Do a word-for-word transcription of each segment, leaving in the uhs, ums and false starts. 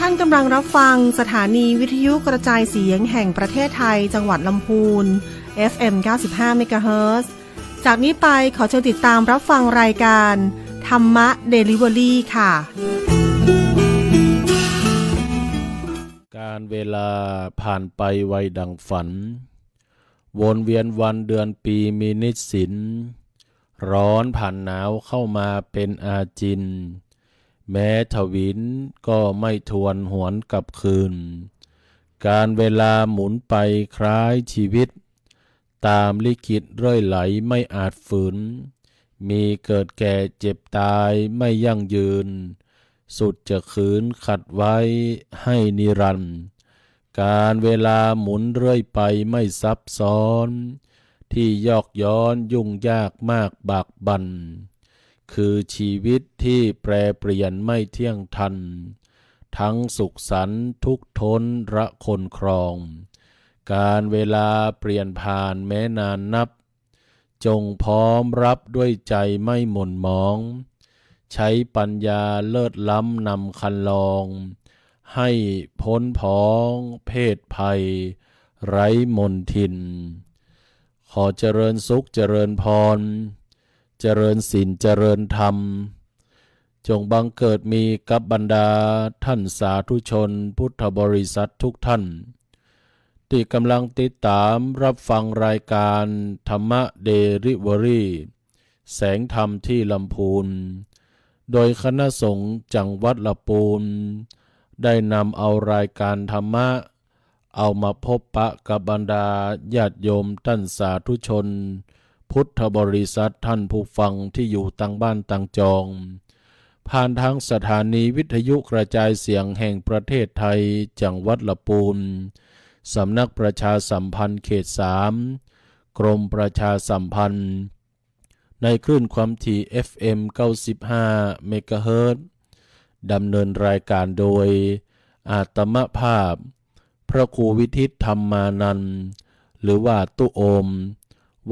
ท่านกำลังรับฟังสถานีวิทยุกระจายเสียงแห่งประเทศไทย จังหวัดลำพูน เอฟเอ็ม เก้าสิบห้า เมกะเฮิรตซ์ จากนี้ไปขอเชิญติดตามรับฟังรายการธรรมะเดลิเวอรี่ค่ะ กาลเวลาผ่านไปไวดังฝัน วนเวียนวันเดือนปีมีนิจสิน ร้อนผ่านหนาวเข้ามาเป็นอาจิน แม้ทวินก็ไม่ทวนหวนกลับคืน กาลเวลาหมุนไปคล้ายชีวิต ตามลิขิตเรื่อยไหลไม่อาจฝืน มีเกิดแก่เจ็บตายไม่ยั่งยืน สุดจะขืนขัดไว้ให้นิรันดร์ กาลเวลาหมุนเรื่อยไปไม่ซับซ้อน ที่ยอกย้อนยุ่งยากมากบากบั่น คือชีวิตที่แปรเปลี่ยนไม่เที่ยงธรรม ทั้งสุขสันต์ทุกข์ทนระคนครอง กาลเวลาเปลี่ยนผ่านแม้นานนับ จงพร้อมรับด้วยใจไม่หม่นหมอง ใช้ปัญญาเลิศล้ำนำคันลอง ให้พ้นผองเพศภัยไร้มลทิน ขอเจริญสุขเจริญพร เจริญศีลเจริญธรรม จงบังเกิดมีกับบรรดาท่านสาธุชนพุทธบริษัททุกท่าน ที่กำลังติดตามรับฟังรายการธรรมะเดลิเวอรี่ แสงธรรมที่ลำพูน โดยคณะสงฆ์จังหวัดลำพูน ได้นำเอารายการธรรมะ เอามาพบปะกับบรรดาญาติโยมต้านสาธุชน พุทธบริษัทต้านผู้ฟังที่อยู่ตางบ้านตางจอง ผ่านทางสถานีวิทยุกระจายเสียงแห่งประเทศไทย จังหวัดลำพูน สำนักประชาสัมพันธ์เขตสาม กรมประชาสัมพันธ์ ในคลื่นความถี่ เอฟเอ็ม เก้าสิบห้า เมกะเฮิรตซ์ ดำเนินรายการโดย อาตมภาพ พระครูวิทิตธรรมานันท์ หรือว่าตุ๊โอม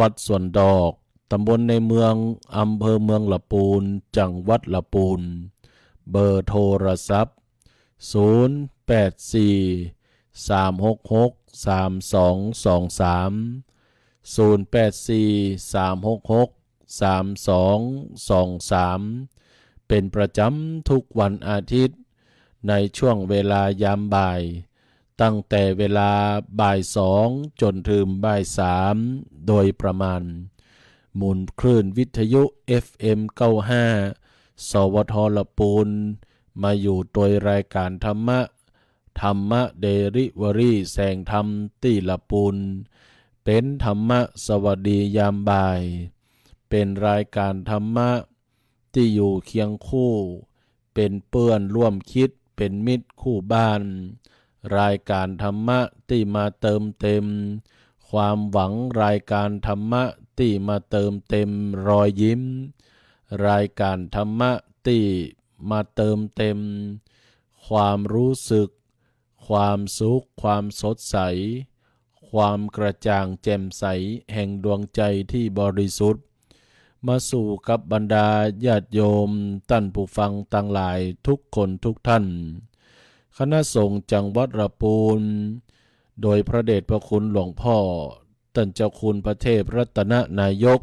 วัดสวนดอก ตำบลในเมือง อำเภอเมืองลำพูน จังหวัดลำพูน เบอร์โทรศัพท์ ศูนย์แปดสี่ สามหกหก สามสองสองสาม ศูนย์แปดสี่ สามหกหก สามสองสองสาม เป็นประจำทุกวันอาทิตย์ ในช่วงเวลายามบ่าย ตั้งแต่เวลาบ่ายสองจนถึงบ่ายสามโดยประมาณ หมุนคลื่นวิทยุ เอฟเอ็ม เก้าห้า สวท ลำพูน มาอยู่โดยรายการธรรมะ ธรรมะเดลิเวอรี่ แสงธรรมตี้ลำพูน เป็นธรรมะสวัสดียามบ่าย เป็นรายการธรรมะที่อยู่เคียงคู่ เป็นเปื้อนร่วมคิด เป็นมิตรคู่บ้าน รายการธรรมะที่มาเติมเต็มความหวัง รายการธรรมะที่มาเติมเต็มรอยยิ้ม รายการธรรมะที่มาเติมเต็มความรู้สึก ความสุข ความสดใส ความกระจ่างแจ่มใสแห่งดวงใจที่บริสุทธิ์ มาสู่กับบรรดาญาติโยมต้านผู้ฟังตังหลายทุกคนทุกท่าน คณะสงฆ์จังหวัดลำพูน โดยพระเดชพระคุณหลวงพ่อ ต้านเจ้าคุณพระเทพรัตนนายก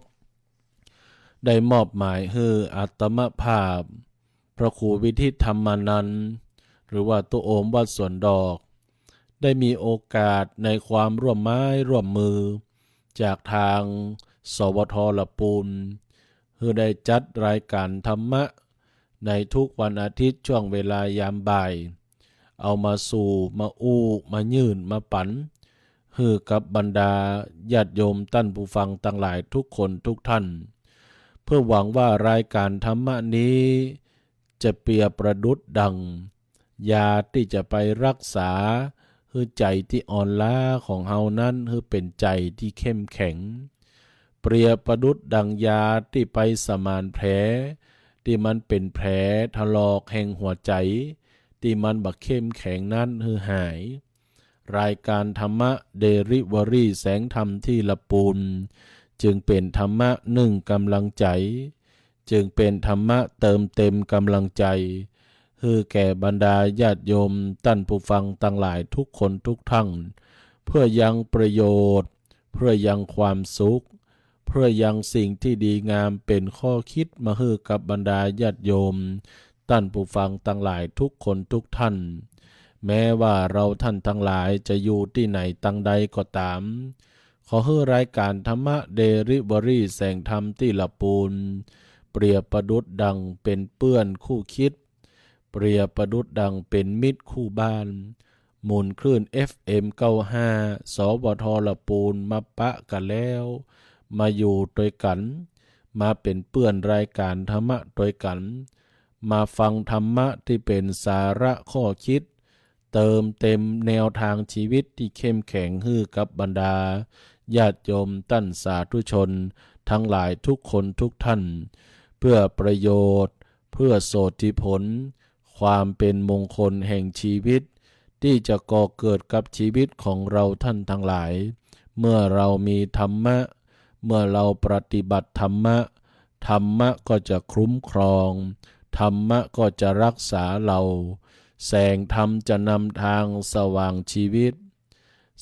ได้มอบหมายหื้ออาตมภาพ พระครูวิทิตธรรมานันท์ หรือว่าตุ๊โอมวัดสวนดอก ได้มีโอกาสในความร่วมไม้ร่วมมือ จากทาง สวท ลำพูน หื้อได้จัดรายการธรรมะ ในทุกวันอาทิตย์ช่วงเวลายามบ่าย เอามาสู่ มาอู้ มายื่น มาปั๋น หื้อกับบรรดาญาติโยมต้านผู้ฟังตังหลายทุกคนทุกท่าน เพื่อหวังว่ารายการธรรมะนี้ จะเปรียบประดุจดังยาที่จะไปรักษาหื้อใจ๋ที่อ่อนล้าของเฮานั้นหื้อเป๋นใจ๋ที่เข้มแข็ง เปรียบประดุจดังยาที่ไปสมานแผล ที่มันเป๋นแผลถลอกแห่งหัวใจ๋ ที่มันบ่เข้มแข็งนั้นหื้อหาย รายการธรรมะเดลิเวอรี่แสงธรรมตี้ลำพูน จึงเป๋นธรรมะนึ่งกำลังใจ๋ จึงเป๋นธรรมะเติมเต็มกำลังใจ๋ หื้อแก่บรรดาญาติโยมต้านผู้ฟังตังหลายทุกคนทุกท่าน เพื่อยังประโยชน์ เพื่อยังความสุข เพื่อยังสิ่งที่ดีงามเป๋นข้อคิดมาหื้อกับบรรดาญาติโยมต้านผู้ฟังตังหลายทุกคนทุกท่าน แม้ว่าเฮาท่านตังหลายจะอยู่ตี้ไหนตังใดก็ต๋าม ขอหื้อรายก๋านธรรมะเดลิเวอรี่แสงธรรมตี้ละปูน เปรียบประดุจดังเป๋นเปื้อนคู่คิด เปรียบประดุจดังเป๋นมิตรคู่บ้าน หมุนคลื่น เอฟเอ็ม เก้าห้า สวท ละปูน มาปะกั๋นแล้ว มาอยู่ตวยกั๋น มาเป๋นเปื้อนรายก๋านธรรมะตวยกั๋น มาฟังธรรมะตี้เป๋นสาระข้อคิด เติมเต็มแนวตางชีวิตตี้เข้มแข็งหื้อกับบรรดาญาติโยมต้านสาธุชนตังหลายทุกคนทุกท่าน เพื่อประโยชน์ เพื่อโสตถิผล ความเป๋นมงคลแห่งชีวิต ตี้จะก่อเกิดกับชีวิตของเฮาท่านตังหลาย เมื่อเฮามีธรรมะ เมื่อเฮาปฏิบัติธรรมะ ธรรมะก็จะคุ้มครอง ธรรมะก็จะรักษาเฮา แสงธรรมจะนำตางสว่างชีวิต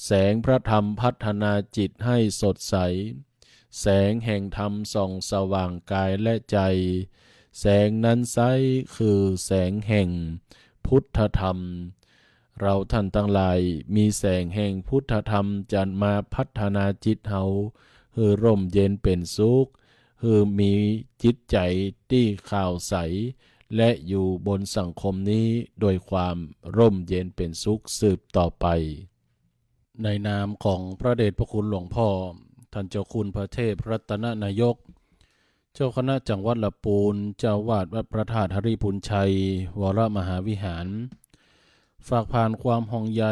แสงพระธรรมพัฒนาจิตให้สดใส แสงแห่งธรรมส่องสว่างกายและใจ๋ แสงนั้นไซร้คือแสงแห่งพุทธธรรม เฮาท่านตังหลายมีแสงแห่งพุทธธรรมจะมาพัฒนาจิตเฮาหื้อร่มเย็นเป๋นสุข หื้อมีจิตใจ๋ตี้ขาวใส และอยู่บนสังคมนี้โดยความร่มเย็นเป๋นสุขสืบต่อไป ในนามของพระเดชพระคุณหลวงพ่อ ท่านเจ้าคุณพระเทพรัตนนายก เจ้าคณะจังหวัดละปูน เจ้าอาวาสวัดพระธาตุหริภุญชัย วรมหาวิหาร ฝากผ่านความห่วงใย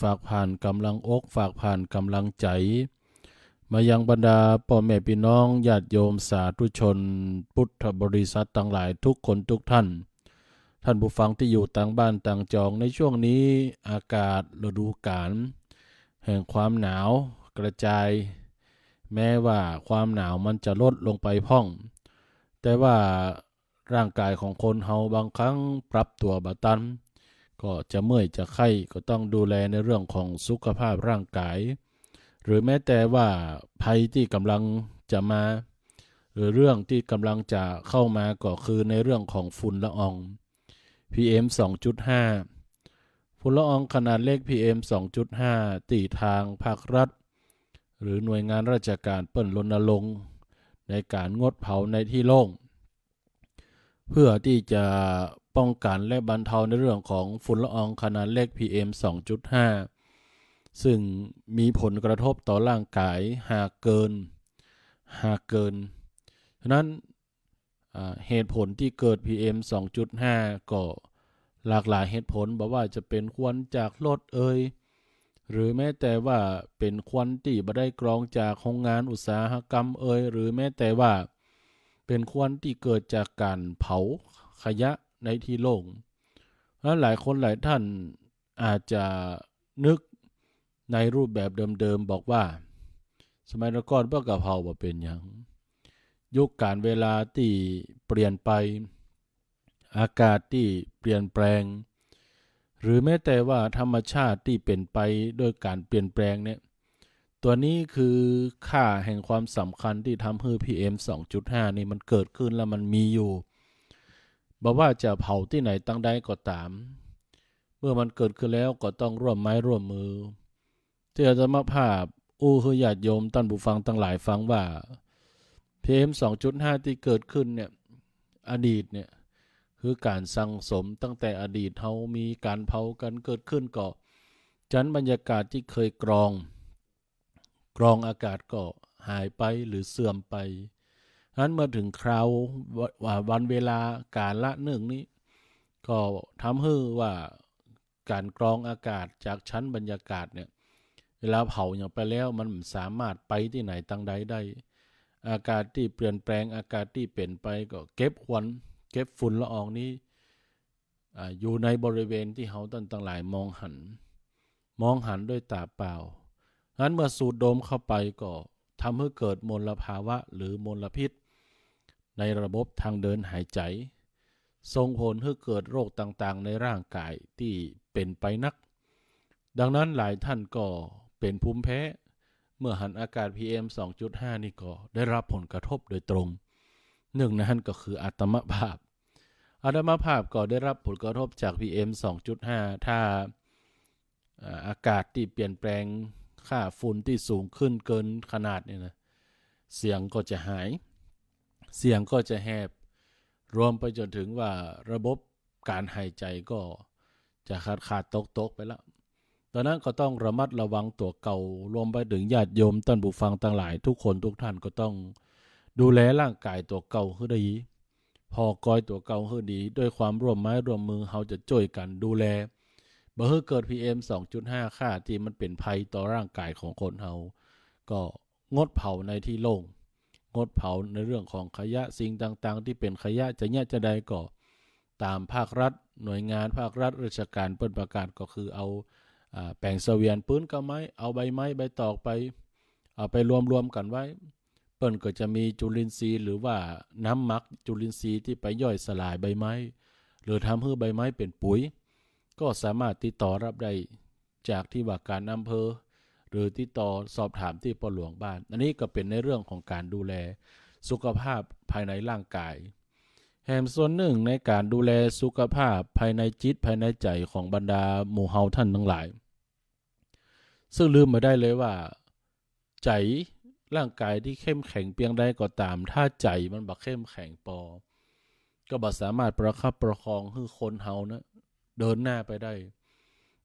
ฝากผ่านก๋ำลังอก ฝากผ่านก๋ำลังใจ๋ มายังบรรดาป้อแม่ปี้น้องญาติโยมสาธุชนพุทธบริษัทตังหลายทุกคนทุกท่าน ท่านผู้ฟังตี้อยู่ตางบ้านตางจอง ในช่วงนี้อากาศฤดูก๋าลแห่งความหนาวกระจาย แม้ว่าความหนาวมันจะลดลงไปพ่อง แต่ว่าร่างกายของคนเฮาบางครั้งปรับตั๋วบ่ตัน ก็จะเมื่อยจะไข้ ก็ต้องดูแลในเรื่องของสุขภาพร่างกาย หรือแม้แต่ว่าภัยตี้ก๋ำลังจะมา หรือเรื่องตี้ก๋ำลังจะเข้ามาก็คือในเรื่องของฝุ่นละออง พีเอ็ม สองจุดห้า ฝุ่นละอองขนาดเล็ก พีเอ็ม สองจุดห้า ตี้ตางภาครัฐ หรือหน่วยงานราชการเปิ้นรณรงค์ในก๋านงดเผาในตี้โล่ง เพื่อตี้จะป้องกั๋นและบรรเทาในเรื่องของฝุ่นละอองขนาดเล็ก พีเอ็ม สองจุดห้า ซึ่งมีผลกระทบต่อร่างกายหากเกิน หากเกิน ฉะนั้น อ่า เหตุผลตี้เกิด พีเอ็ม สองจุดห้า ก็หลากหลายเหตุผล บ่ว่าจะเป๋นควันจากรถเอย หรือแม้แต่ว่าเป๋นควันตี้บ่ได้กรองจากโฮงงานอุตสาหกรรมเอย หรือแม้แต่ว่าเป๋นควันตี้เกิดจากก๋านเผาขยะในตี้โล่ง แล้วหลายคนหลายท่านอาจจะนึกในรูปแบบเดิมๆ บอกว่า สมัยตะก่อนเปิ้นก็เผาบ่เป๋นหยัง ยุคกาลเวลาตี้เปลี่ยนไป อากาศตี้เปลี่ยนแปลง หรือแม้แต่ว่าธรรมชาติตี้เป๋นไปโดยก๋านเปลี่ยนแปลงเนี่ย ตั๋วนี้คือค่าแห่งความสำคัญตี้ทำหื้อ พีเอ็ม สองจุดห้า นี่มันเกิดขึ้นแล้วมันมีอยู่ บ่ว่าจะเผาตี้ไหนตังใดก็ต๋าม เมื่อมันเกิดขึ้นแล้วก็ต้องร่วมไม้ร่วมมือ ตี้อาตมาภาพอู้หื้อญาติโยมต้านผู้ฟังตังหลายฟังว่า พีเอ็ม สองจุดห้า ตี้เกิดขึ้นเนี่ย อดีตเนี่ย คือก๋านสั่งสมตั้งแต่อดีตเฮามีก๋านเผากั๋นเกิดขึ้นก็ จั๊นบรรยากาศตี้เคยกรอง กรองอากาศก็หายไปหรือเสื่อมไป นั้นเมื่อเถิงคราวว- วันเวลากาละนึ่งนี้ ก็ทำหื้อว่าก๋านกรองอากาศจากจั๊นบรรยากาศเนี่ย เวลาเผาหยังไปแล้วมันบ่สามารถไปตี้ไหนตังใดได้ อากาศตี้เปลี่ยนแปลง อากาศตี้เป๋นไปก็เก็บควัน เก็บฝุ่นละอองนี้ อ่า อยู่ในบริเวณตี้เฮาต้านตังหลายมองหัน มองหันด้วยต๋าเปล่า นั้นเมื่อสูดดมเข้าไปก็ทำหื้อเกิดมลภาวะหรือมลพิษในระบบทางเดินหายใจ๋ ส่งผลหื้อเกิดโรคต่างๆ ในร่างก๋ายตี้เป๋นไปนัก ดังนั้นหลายต้านก็เป๋นภูมิแพ้ เมื่อหันอากาศ PM สองจุดห้า นี่ก็ได้ฮับผลกระทบโดยตรง นึ่งในหั้นก็คืออาตมภาพ อาตมภาพก็ได้ฮับผลกระทบจาก PM สองจุดห้า ถ้า อ่า อากาศตี้เปลี่ยนแปลง ค่าฝุ่นตี้สูงขึ้นเกินขนาดนี่นะ เสียงก็จะหาย เสียงก็จะแหบ รวมไปจ๋นถึงว่าระบบก๋านหายใจ๋ก็จะขาดๆ ตกๆ ไปละ ดังนั้นก็ต้องระมัดระวังตั๋วเก่า รวมไปเถิงญาติโยมต้านผู้ฟังตังหลาย ทุกคนทุกต้านก็ต้องดูแลร่างก๋ายตั๋วเก่าหื้อดี ผ่อกอยตั๋วเก่าหื้อดี ด้วยความร่วมไม้ร่วมมือ เฮาจะจ้วยกั๋นดูแล บ่หื้อเกิด PM สองจุดห้า ค่าตี้มันเป๋นภัยต่อร่างก๋ายของคนเฮา ก็งดเผาในตี้โล่ง งดเผาในเรื่องของขยะ สิ่งต่างๆ ตี้เป๋นขยะ จะเยียะจะใดก็ต๋ามภาครัฐ หน่วยงานภาครัฐ ราชก๋านเปิ้นประกาศก็คือเอา อ่า แป๋งเสวียนปื๊นก้าไม้ เอาใบไม้ใบตอกไป เอาไปรวมๆ กั๋นไว้ เปิ้นก็จะมีจุลินทรีย์ หรือว่าน้ำหมักจุลินทรีย์ตี้ไปย่อยสลายใบไม้ หรือทำหื้อใบไม้เป๋นปุ๋ย ก็สามารถติดต่อฮับได้จากตี้ว่าก๋านอำเภอ หรือติดต่อสอบถามตี้ป้อหลวงบ้าน อันนี้ก็เป๋นในเรื่องของก๋านดูแลสุขภาพภายในร่างก๋าย แหมส่วนนึ่งในก๋านดูแลสุขภาพภายในจิตภายในใจ๋ของบรรดาหมู่เฮาต้านตังหลาย ซึ่งลืมบ่ได้เลยว่า ใจ๋ ร่างก๋ายตี้เข้มแข็งเปียงใดก็ต๋าม ถ้าใจ๋มันบ่เข้มแข็งปอ ก็บ่สามารถประคับประคองหื้อคนเฮานะ เดินหน้าไปได้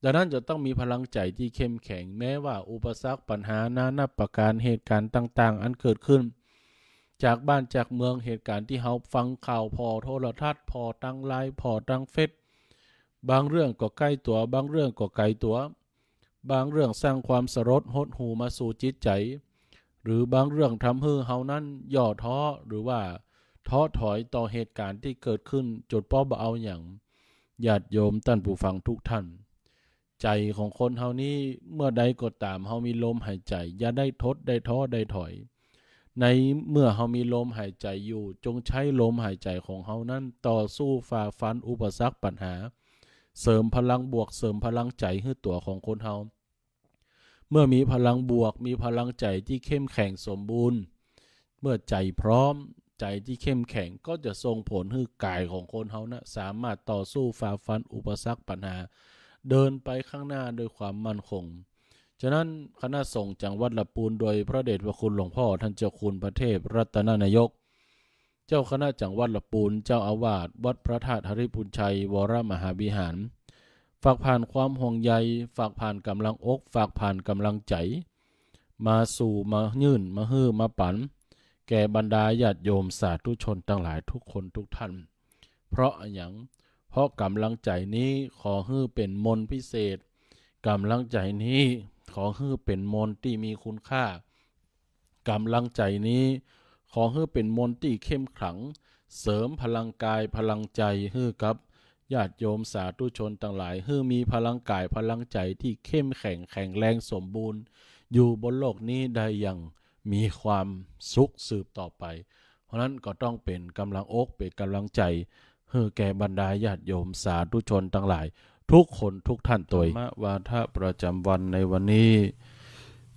ดังนั้นจะต้องมีพลังใจ๋ตี้เข้มแข็ง แม้ว่าอุปสรรคปัญหานานาประก๋าน เหตุก๋ารณ์ต่างๆ อันเกิดขึ้น จากบ้านจากเมือง เหตุก๋ารณ์ตี้เฮาฟังข่าวผ่อโทรทัศน์ ผ่อตางไลน์ ผ่อตางเฟซ บางเรื่องก็ใก้ตั๋ว บางเรื่องก็ไก๋ตั๋ว บางเรื่องสร้างความสลดหดหู่มาสู่จิตใจ๋ หรือบางเรื่องทำหื้อเฮานั้นย่อท้อ หรือว่าท้อถอยต่อเหตุก๋ารณ์ตี้เกิดขึ้นจ๋นป้อบ่เอาหยัง ญาติโยมต้านผู้ฟังทุกต้าน ใจ๋ของคนเฮานี้ เมื่อใดก็ต๋ามเฮามีลมหายใจ๋ อย่าได้ทด ได้ท้อ ได้ถอย ในเมื่อเฮามีลมหายใจ๋อยู่ จงใจ๊ลมหายใจ๋ของเฮานั้นต่อสู้ฝ่าฟันอุปสรรคปัญหา เสริมพลังบวก เสริมพลังใจ๋หื้อตั๋วของคนเฮา เมื่อมีพลังบวก มีพลังใจ๋ตี้เข้มแข็งสมบูรณ์ เมื่อใจ๋พร้อม ใจ๋ตี้เข้มแข็ง ก็จะส่งผลหื้อก๋ายของคนเฮานะ สามารถต่อสู้ฝ่าฟันอุปสรรคปัญหา เดินไปข้างหน้าด้วยความมั่นคง ฉะนั้นคณะสงฆ์จังหวัดละปูน โดยพระเดชพระคุณหลวงพ่อต้านเจ้าคุณพระเทพรัตนนายก เจ้าคณะจังหวัดละปูน เจ้าอาวาสวัดพระธาตุหริภุญชัย วรมหาวิหาร ฝากผ่านความห่วงใย ฝากผ่านก๋ำลังอก ฝากผ่านก๋ำลังใจ๋ มาสู่ มายื่น มาหื้อ มาปั๋น แก่บรรดาญาติโยมสาธุชนตังหลายทุกคนทุกต้าน เพราะอะหยัง เพราะก๋ำลังใจ๋นี้ขอหื้อเป๋นมนต์พิเศษ ก๋ำลังใจ๋นี้ขอหื้อเป๋นมนต์ตี้มีคุณค่า ก๋ำลังใจ๋นี้ขอหื้อเป๋นมนต์ตี้เข้มขลัง เสริมพลังกายพลังใจ๋หื้อกับญาติโยมสาธุชนตังหลาย หื้อมีพลังกายพลังใจ๋ตี้เข้มแข็งแข็งแรงสมบูรณ์ อยู่บนโลกนี้ได้อย่างมีความสุขสืบต่อไป เพราะนั้นก็ต้องเป๋นก๋ำลังอก เป๋นก๋ำลังใจ๋ หื้อแก่บรรดาญาติโยมสาธุชนตังหลาย ทุกคนทุกต้านตวย ธรรมวาทะประจ๋ำวันในวันนี้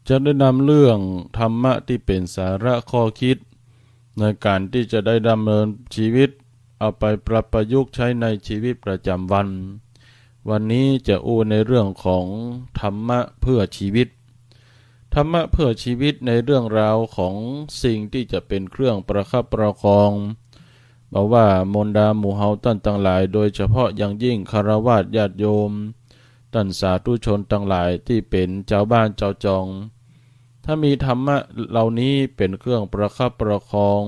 จะได้นำเรื่องธรรมะตี้เป๋นสาระข้อคิด ในก๋านตี้จะได้ดำเนินชีวิต เอาไปปรับประยุกต์ใจ๊ในชีวิตประจ๋ำวัน วันนี้จะอู้ในเรื่องของธรรมะเพื่อชีวิต ธรรมะเพื่อชีวิตในเรื่องราวของสิ่งตี้จะเป๋นเครื่องประคับประคอง บ่ว่าบรรดาหมู่เฮาต้านตังหลาย โดยเฉพาะอย่างยิ่งฆราวาสญาติโยม ต้านสาธุชนตังหลายตี้เป๋นจาวบ้านจาวจอง ถ้ามีธรรมะเหล่านี้เป๋นเครื่องประคับประคอง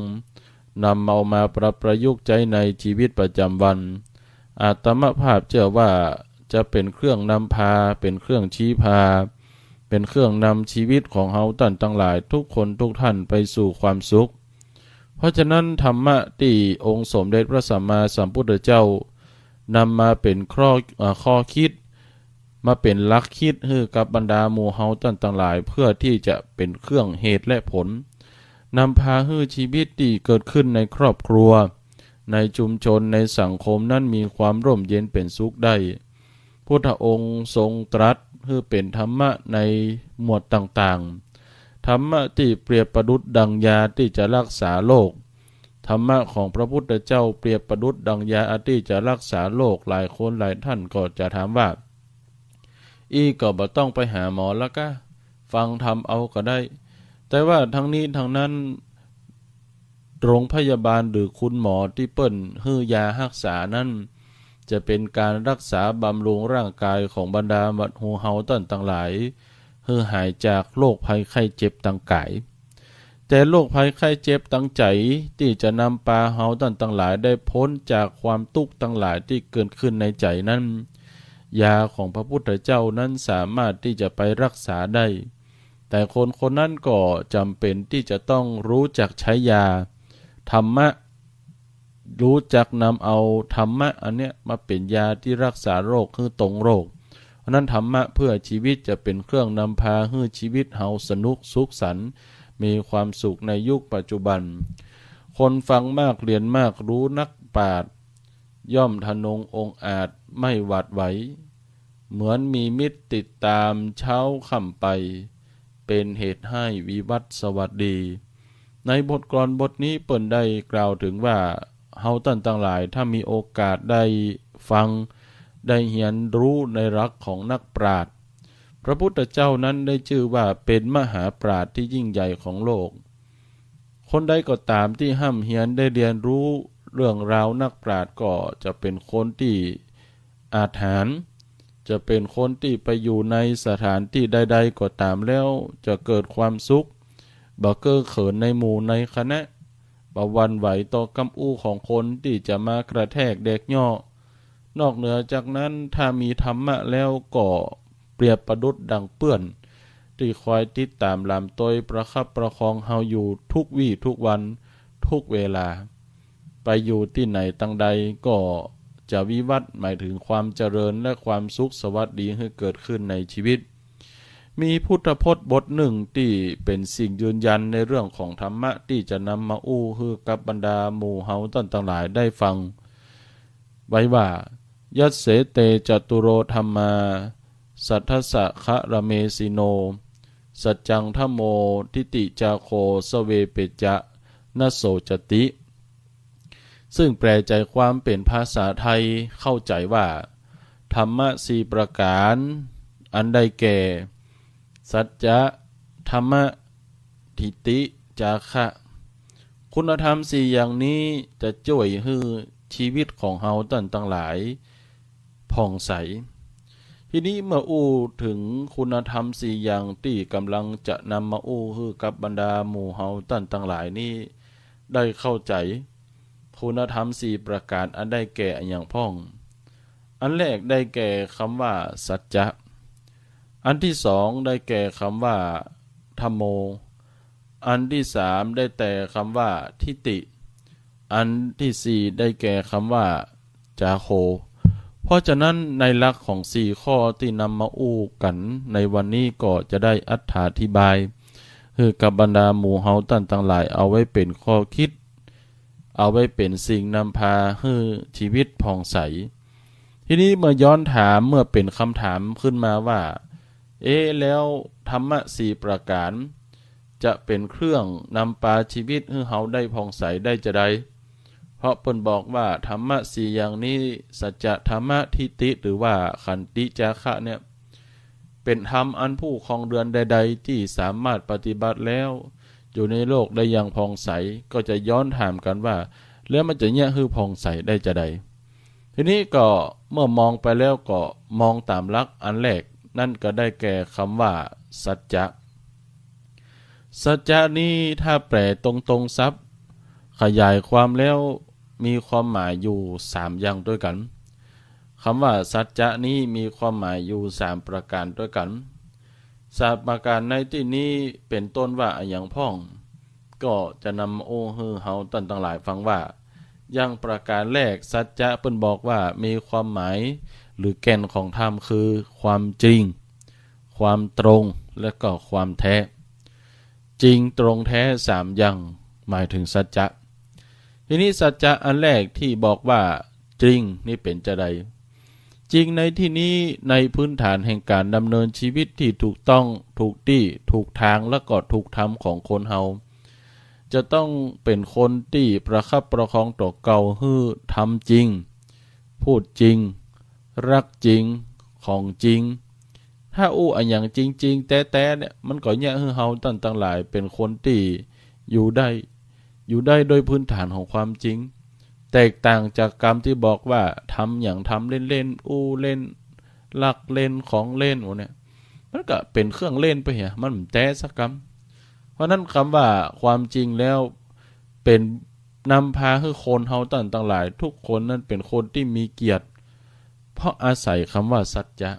นำเอามาปรับประยุกต์ใจ๊ในชีวิตประจ๋ำวัน อาตมาภาพเจื้อว่าจะเป๋นเครื่องนำพา เป๋นเครื่องชี้พา เป๋นเครื่องนำชีวิตของเฮาต้านตังหลายทุกคนทุกต้านไปสู่ความสุข เพราะฉะนั้นธรรมะตี้องค์สมเด็จพระสัมมาสัมพุทธเจ้านำมาเป๋นข้อ เอ่อ ข้อคิด มาเป๋นหลักคิดหื้อกับบรรดาหมู่เฮาต้านตังหลาย เพื่อตี้จะเป๋นเครื่องเหตุและผล นำพาหื้อชีวิตตี้เกิดขึ้นในครอบครัว ในชุมชน ในสังคมนั้นมีความร่มเย็นเป๋นสุขได้ พุทธองค์ทรงตรัสหื้อเป๋นธรรมะในหมวดต่างๆ ธรรมะตี้เปรียบประดุจดังยาตี้จะรักษาโรค ธรรมะของพระพุทธเจ้าเปรียบประดุจดังยาอันตี้จะรักษาโรค หลายคนหลายท่านก็จะถามว่า อี้ก็บ่ต้องไปหาหมอละก้า ฟังธรรมเอาก็ได้ แต่ว่าทั้งนี้ทั้งนั้น โรงพยาบาลหรือคุณหมอตี้เปิ้นหื้อยาฮักษานั้น จะเป๋นก๋านรักษาบำรุงร่างก๋ายของบรรดาหมู่เฮาต้านตังหลาย หื้อหายจากโรคภัยไข้เจ็บตางก๋าย แต่โรคภัยไข้เจ็บตางใจ๋ตี้จะนำปาเฮาต้านตังหลายได้ป๊นจากความตุ๊กข์ตังหลายตี้เกิดขึ้นในใจ๋นั้น ยาของพระพุทธเจ้านั้นสามารถตี้จะไปรักษาได้ แต่คนคนนั้นก็จ๋ำเป๋นตี้จะต้องฮู้จักใจ๊ยา ธรรมะ ฮู้จักนำเอาธรรมะอันเนี้ยมาเป๋นยาตี้รักษาโรคหื้อตรงโรค เพราะนั้นธรรมะเพื่อชีวิตจะเป๋นเครื่องนำพาหื้อชีวิตเฮาสนุกสุขสันต์ มีความสุขในยุคปัจจุบัน คนฟังมากเฮียนมากฮู้นักปราชญ์ ย่อมทะนงองอาจไม่หวาดไหว เหมือนมีมิตรติดตามเช้าค่ำไป เป๋นเหตุให้วิวัฒน์สวัสดี ในบทกลอนบทนี้เปิ้นได้กล่าวเถิงว่า เฮาต้านตังหลายถ้ามีโอกาสได้ฟัง ได้เฮียนฮู้ในหลักของนักปราชญ์ พระพุทธเจ้านั้นได้จื้อว่าเป๋นมหาปราชญ์ตี้ยิ่งใหญ่ของโลก คนใดก็ต๋ามตี้ฮ่ำเฮียนได้เฮียนฮู้เรื่องราวนักปราชญ์ก็จะเป๋นคนตี้อาจหาญ จะเป๋นคนตี้ไปอยู่ในสถานตี้ใดๆ ก็ต๋ามแล้วจะเกิดความสุข บ่เก้อเขินในหมู่ในคณะ บ่หวั่นไหวต่อกำอู้ของคนตี้จะมากระแทกแดกเย้อ นอกเหนือจากนั้นถ้ามีธรรมะแล้วก็เปรียบประดุจดังเปื้อนตี้คอยติดต๋ามหลามตวยประคับประคองเฮาอยู่ทุกวี่ทุกวันทุกเวลา ไปอยู่ตี้ไหนตางใดก็จะวิวัฒน์หมายเถิงความเจริญและความสุขสวัสดีหื้อเกิดขึ้นในชีวิต มีพุทธพจน์บทนึ่งตี้เป๋นสิ่งยืนยันในเรื่องของธรรมะตี้จะนำมาอู้หื้อกับบรรดาหมู่เฮาต้านตังหลายได้ฟังไว้ว่า ยัสเส เต จตุโร ธัมมา สัทธัสสะ คะระเมสิโน สัจจัง ธัมโม ทิฏฐิ จาโค สะเว เปจจะ นะ โส จติ ซึ่งแปลใจ๋ความเป๋นภาษาไทยเข้าใจ๋ว่า ธรรมะสี่ประก๋าน อันได้แก่ สัจจะ ธรรมะ ทิฏฐิ จาคะ คุณธรรมสี่อย่างนี้จะจ้วยหื้อชีวิตของเฮาต้านตังหลายผ่องใส ทีนี้เมื่ออู้เถิงคุณธรรมสี่อย่างตี้ก๋ำลังจะนำมาอู้หื้อกับบรรดาหมู่เฮาต้านตังหลายนี้ได้เข้าใจ๋ คุณธรรมสี่ประก๋านอันได้แก่อะหยังพ่อง อันแรกได้แก่กำว่าสัจจะ อันตี้สองได้แก่กำว่าธัมโม อันตี้สามได้แก่กำว่าทิฏฐิ อันตี้สี่ได้แก่กำว่าจาโค เพราะฉะนั้นในหลักของสี่ข้อตี้นำมาอู้กั๋นในวันนี้ก็จะได้อรรถาธิบายหื้อกับบรรดาหมู่เฮาต้านตังหลายเอาไว้เป๋นข้อคิด เอาไว้เป๋นสิ่งนำพาหื้อชีวิตผ่องใส ทีนี้เมื่อย้อนถาม เมื่อเป๋นกำถามขึ้นมาว่า เอ๊ะ แล้วธรรมะสี่ประก๋านจะเป๋นเครื่องนำพาชีวิตหื้อเฮาได้ผ่องใสได้จาใด เพราะเปิ้นบอกว่าธรรมะสี่อย่างนี้ สัจจะ ธัมมะ ทิฏฐิ หรือว่าขันติ จาคะเนี่ย เป๋นธรรมอันผู้ครองเรือนใดๆ ตี้สามารถปฏิบัติแล้ว อยู่ในโลกได้อย่างผ่องใส ก็จะย้อนถามกั๋นว่า แล้วมันจะเยียะหื้อผ่องใสได้จาใด ทีนี้ก็เมื่อมองไปแล้วก็มองต๋ามหลักอันแรก นั่นก็ได้แก่กำว่าสัจจะ สัจจะนี้ถ้าแปลตรงๆ ศัพท์ ขยายความแล้วมีความหมายอยู่สามอย่างตวยกั๋น กำว่าสัจจะนี้มีความหมายอยู่สามประก๋านตวยกั๋น สามประก๋านในตี้นี้เป๋นต้นว่าอะหยังพ่อง ก็จะนำมาอู้หื้อเฮาต้านตังหลายฟังว่า อย่างประก๋านแรก สัจจะเปิ้นบอกว่ามีความหมาย หรือแก่นของธรรมคือความจริง ความตรง และก็ความแท้ จริงตรงแท้สามอย่าง หมายเถิงสัจจะ ทีนี้สัจจะอันแรกตี้บอกว่าจริงนี่เป๋นจาใด จริงในตี้นี้ในพื้นฐานแห่งก๋านดำเนินจีวิตตี้ถูกต้อง ถูกตี้ ถูกตาง และก็ถูกธรรมของคนเฮา จะต้องเป๋นคนตี้ประคับประคองตั๋วเก่าหื้อทำจริง พูดจริง รักจริง ของจริง ถ้าอู้อะหยังจริงๆ แต๊ๆ เนี่ย มันก็เยียะหื้อเฮาต้านตังหลายเป๋นคนตี้อยู่ได้ อยู่ได้โดยพื้นฐานของความจริง แตกต่างจากกำตี้บอกว่าทำหยังทำเล่นๆ อู้เล่น ลักเล่น ของเล่น โอ้เนี่ย มันก็เป๋นเครื่องเล่นไปเหีย มันบ่แต๊สักกำ เพราะนั้นกำว่าความจริงแล้วเป๋นนำพาหื้อคนเฮาต้านตังหลายทุกคนนั้นเป๋นคนตี้มีเกียรติ เพราะอาศัยกำว่าสัจจะ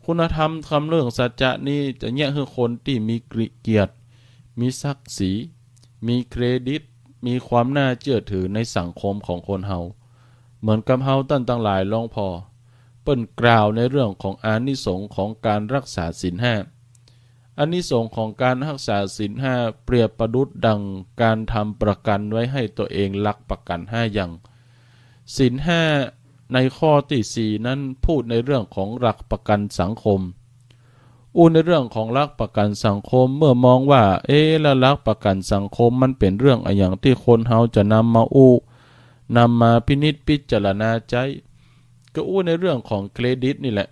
คุณธรรมกำเรื่องสัจจะนี้จะเยียะหื้อคนตี้มีเกียรติ มีศักดิ์ศรี มีเครดิต มีความน่าเจื้อถือในสังคมของคนเฮา เหมือนกับเฮาต้านตังหลายลองผ่อ เปิ้นกล่าวในเรื่องของอานิสงส์ของก๋านรักษาศีลห้า อานิสงส์ของก๋านรักษาศีลห้าเปรียบประดุจดังก๋านทำประกัญไว้หื้อตั๋วเอง หลักประกัญห้าอย่าง ศีลห้าในข้อตี้สี่นั้นพูดในเรื่องของหลักประกัญสังคม อู้ในเรื่องของหลักประกัญสังคม เมื่อมองว่า เอ๊ะ แล้วหลักประกัญสังคมมันเป๋นเรื่องอะหยังตี้คนเฮาจะนำมาอู้ นำมาพินิจพิจารณาใจ๊ ก็อู้ในเรื่องของเครดิตนี่แหละ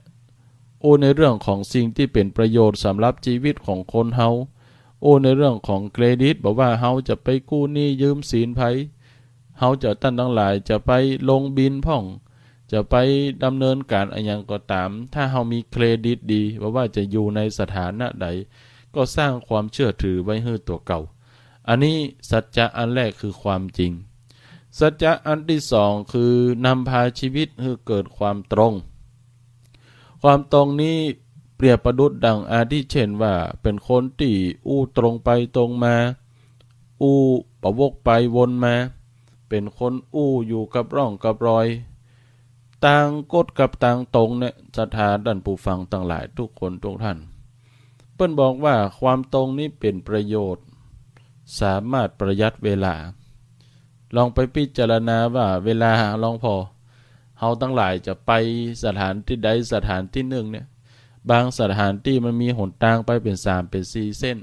อู้ในเรื่องของสิ่งตี้เป๋นประโยชน์สำหรับจีวิตของคนเฮา อู้ในเรื่องของเครดิต บ่ว่าเฮาจะไปกู้หนี้ยืมสินใผ เฮาจะต้านตังหลายจะไปลงบินพ่อง จะไปดำเนินก๋านอะหยังก็ต๋าม ถ้าเฮามีเครดิตดี บ่ว่าจะอยู่ในสถานะใด ก็สร้างความเจื้อถือไว้หื้อตั๋วเก่า อันนี้สัจจะอันแรกคือความจริง สัจจะอันตี้สองคือนำพาจีวิตหื้อเกิดความตรง ความตรงนี้เปรียบประดุจดังอาทิเช่นว่า เป๋นคนตี้อู้ตรงไปตรงมา อู้บ่วกไปวนมา เป๋นคนอู้อยู่กับร่องกับรอย ตางกฎกับตางตรงเนี่ย ศรัทธาต้านผู้ฟังตังหลายทุกคนทุกท่าน เปิ้นบอกว่าความตรงนี้เป๋นประโยชน์ สามารถประหยัดเวลา ลองไปพิจารณาว่าเวลาลองผ่อ เฮาตังหลายจะไปสถานตี้ใดสถานตี้นึ่งเนี่ย บางสถานตี้มันมีหนตางไปเป๋นสามเป๋นสี่เส้น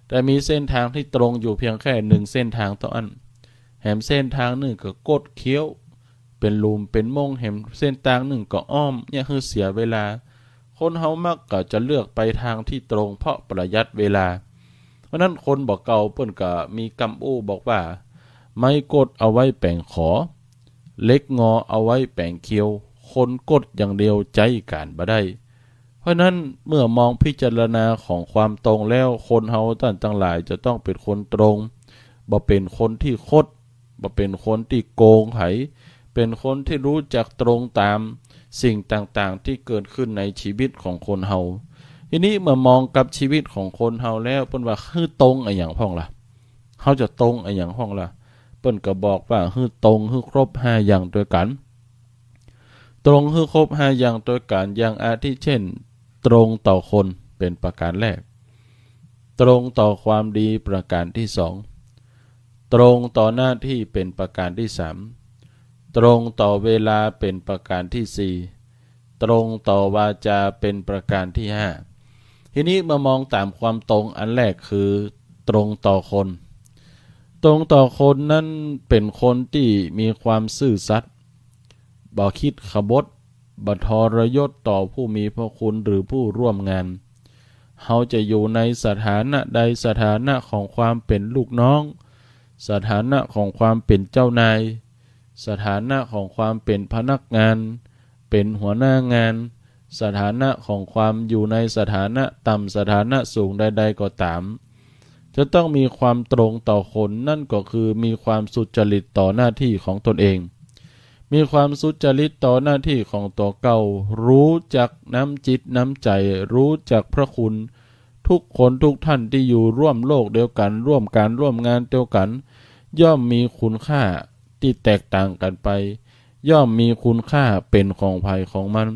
แต่มีเส้นตางตี้ตรงอยู่เพียงแค่นึ่งเส้นตางเต้าอั้น แหมเส้นตางนึ่งก็คดเคี้ยว เป๋นหลุมเป๋นม่ง แหมเส้นตางนึ่งก็อ้อม เยียะหื้อเสียเวลา คนเฮามักก็จะเลือกไปตางตี้ตรงเพราะประหยัดเวลา เพราะนั้นคนบ่าเก่าเปิ้นก็มีกำอู้บอกว่า ไม้คดเอาไว้แป๋งขอ เหล็กงอเอาไว้แป๋งเคี้ยว คนคดอย่างเดียวใจ๊ก๋านบ่ได้ เพราะนั้นเมื่อมองพิจารณาของความตรงแล้ว คนเฮาต้านตังหลายจะต้องเป๋นคนตรง บ่เป๋นคนตี้คด บ่เป๋นคนตี้โกงใผ เป๋นคนตี้ฮู้จักตรงต๋ามสิ่งต่างๆ ตี้เกิดขึ้นในจีวิตของคนเฮา ทีนี้เมื่อมองกับจีวิตของคนเฮาแล้ว เปิ้นว่าหื้อตรงอะหยังพ่องล่ะ เฮาจะตรงอะหยังพ่องล่ะ เปิ้นก็บอกว่าหื้อตรงหื้อครบห้าอย่างตวยกั๋น ตรงหื้อครบห้าอย่างตวยกั๋น อย่างอาทิเช่น ตรงต่อคนเป๋นประก๋านแรก ตรงต่อความดีประก๋านตี้สอง ตรงต่อหน้าตี้เป๋นประก๋านตี้สาม ตรงต่อเวลาเป๋นประก๋านตี้สี่ ตรงต่อวาจาเป๋นประก๋านตี้ห้า ทีนี้เมื่อมองต๋ามความตรงอันแรกคือตรงต่อคน ตรงต่อคนนั้นเป๋นคนตี้มีความซื่อสัตย์ บ่คิดขบถ บ่ทรยศต่อผู้มีพระคุณหรือผู้ร่วมงาน เฮาจะอยู่ในสถานะใด สถานะของความเป๋นลูกน้อง สถานะของความเป๋นเจ้านาย สถานะของความเป๋นพนักงาน เป๋นหัวหน้างาน สถานะของความอยู่ในสถานะต่ำ สถานะสูงใดๆ ก็ต๋าม จะต้องมีความตรงต่อคน นั่นก็คือมีความสุจริตต่อหน้าตี้ของตนเอง มีความสุจริตต่อหน้าตี้ของตั๋วเก่า ฮู้จักน้ำจิตน้ำใจ๋ ฮู้จักพระคุณทุกคนทุกท่านตี้อยู่ร่วมโลกเดียวกั๋น ร่วมก๋านร่วมงานเดียวกั๋น ย่อมมีคุณค่าตี้แตกต่างกั๋นไป ย่อมมีคุณค่าเป๋นของใผของมัน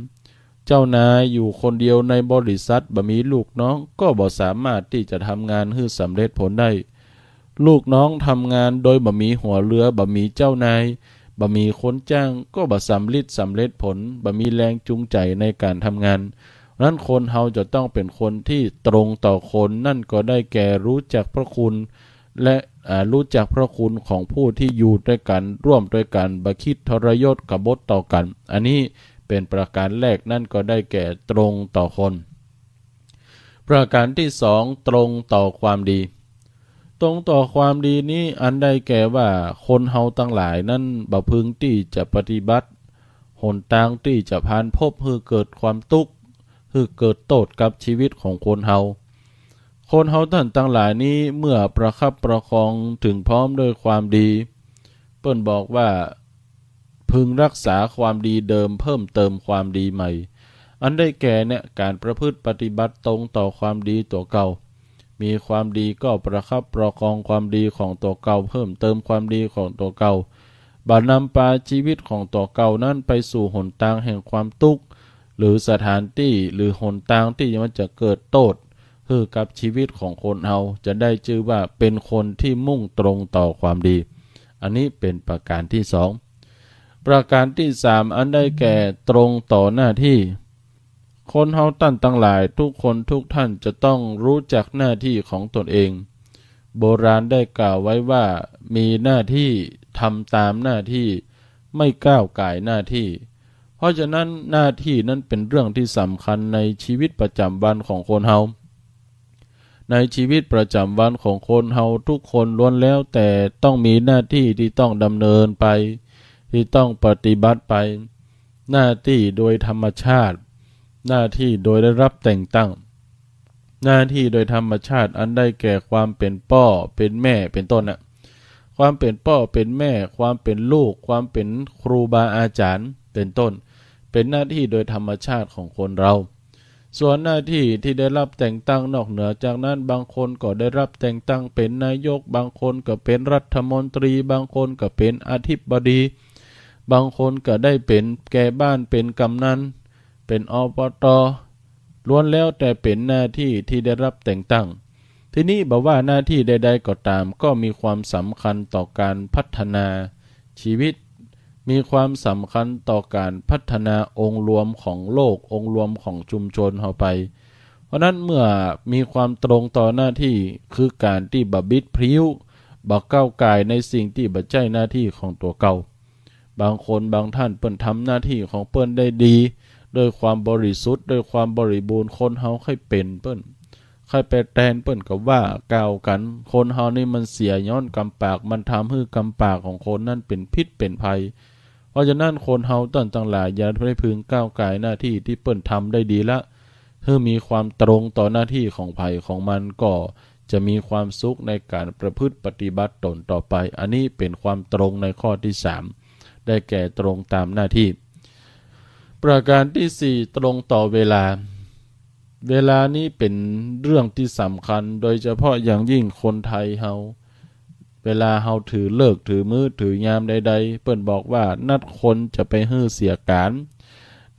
เจ้านายอยู่คนเดียวในบริษัท บ่มีลูกน้อง ก็บ่สามารถตี้จะทำงานหื้อสำเร็จผลได้ ลูกน้องทำงานโดยบ่มีหัวเรือ บ่มีเจ้านาย บ่มีคนจ้าง ก็บ่สำริดสำเร็จผล บ่มีแรงจูงใจ๋ในก๋านทำงาน นั้นคนเฮาจะต้องเป๋นคนตี้ตรงต่อคน นั้นก็ได้แก่รู้จักพระคุณ และ อ่า รู้จักพระคุณของผู้ตี้อยู่ตวยกั๋น ร่วมตวยกั๋น บ่คิดทรยศกบฏต่อกั๋น อันนี้เป๋นประก๋านแรก นั้นก็ได้แก่ตรงต่อคน ประก๋านตี้สอง ตรงต่อความดี ตรงต่อความดีนี้อันได้แก่ว่าคนเฮาตังหลายนั้นบ่พึงตี้จะปฏิบัติหนตางตี้จะพาลพบหื้อเกิดความตุ๊กข์ หื้อเกิดโต้ษกับจีวิตของคนเฮา คนเฮาต้านตังหลายนี้เมื่อประคับประคองเถิงพร้อมด้วยความดี เปิ้นบอกว่า พึงรักษาความดีเดิม เพิ่มเติมความดีใหม่ อันได้แก่เนี่ย ก๋านประพฤติปฏิบัติตรงต่อความดีตั๋วเก่า มีความดีก็ประคับประคองความดีของตั๋วเก่า เพิ่มเติมความดีของตั๋วเก่า บ่นำปาจีวิตของตั๋วเก่านั้นไปสู่หนตางแห่งความตุ๊กข์ หรือสถานตี้ หรือหนตางตี้มันจะเกิดโต้ษหื้อกับจีวิตของคนเฮา จะได้จื้อว่าเป๋นคนตี้มุ่งตรงต่อความดี อันนี้เป๋นประก๋านตี้สอง ประก๋านตี้สาม อันได้แก่ตรงต่อหน้าตี้ คนเฮาต้านตังหลายทุกคนทุกท่านจะต้องรู้จักหน้าตี้ของตนเอง โบราณได้กล่าวไว้ว่า มีหน้าตี้ ทำตามหน้าตี้ ไม่ก้าวก่ายหน้าตี้ เพราะฉะนั้นหน้าตี้นั้นเป๋นเรื่องตี้สำคัญในจีวิตประจ๋ำวันของคนเฮา ในจีวิตประจ๋ำวันของคนเฮาทุกคนล้วนแล้วแต่ต้องมีหน้าตี้ตี้ต้องดำเนินไป ตี้ต้องปฏิบัติไป หน้าตี้โดยธรรมชาติ หน้าตี้โดยได้รับแต่งตั้ง หน้าตี้โดยธรรมชาติอันได้แก่ความเป๋นป้อเป๋นแม่เป๋นต้นน่ะ ความเป๋นป้อเป๋นแม่ ความเป๋นลูก ความเป๋นครูบาอาจ๋ารย์เป๋นต้น เป๋นหน้าตี้โดยธรรมชาติของคนเฮา ส่วนหน้าตี้ตี้ได้รับแต่งตั้งนอกเหนือจากนั้น บางคนก็ได้รับแต่งตั้งเป๋นนายก บางคนก็เป๋นรัฐมนตรี บางคนก็เป๋นอธิบดี บางคนก็ได้เป๋นแก่บ้าน เป๋นกำนัน เป๋น อปต. ล้วนแล้วแต่เป๋นหน้าตี้ตี้ได้รับแต่งตั้ง ทีนี้บ่ว่าหน้าตี้ใดๆ ก็ต๋าม ก็มีความสำคัญต่อก๋านพัฒนาจีวิต มีความสำคัญต่อก๋านพัฒนาองค์รวมของโลก องค์รวมของชุมชนเฮาไป เพราะนั้นเมื่อมีความตรงต่อหน้าตี้ คือก๋านตี้บ่บิดพลิ้ว บ่ก้าวก่ายในสิ่งตี้บ่ใจ้หน้าตี้ของตั๋วเก่า บางคนบางท่านเปิ้นทำหน้าตี้ของเปิ้นได้ดี ด้วยความบริสุทธิ์ ด้วยความบริบูรณ์ คนเฮาใค่เป๋นเปิ้น ใค่ไปแตนเปิ้นก็ว่ากล่าวกั๋น คนเฮานี่มันเสียย้อนกำปาก มันทำหื้อกำปากของคนนั้นเป๋นพิษเป๋นภัย เพราะฉะนั้นคนเฮาต้านตังหลายอย่าได้พึงก้าวก่ายหน้าตี้ตี้เปิ้นทำได้ดีละ หื้อมีความตรงต่อหน้าตี้ของใผของมัน ก็จะมีความสุขในก๋านประพฤติปฏิบัติตนต่อไป อันนี้เป๋นความตรงในข้อตี้สาม ได้แก่ตรงต๋ามหน้าตี้ ประก๋านตี้สี่ ตรงต่อเวลา เวลานี้เป๋นเรื่องตี้สำคัญ โดยเฉพาะอย่างยิ่งคนไทยเฮา เวลาเฮาถือฤกษ์ถือมื้อถือยามใดๆ เปิ้นบอกว่านัดคนจะไปหื้อเสียก๋าน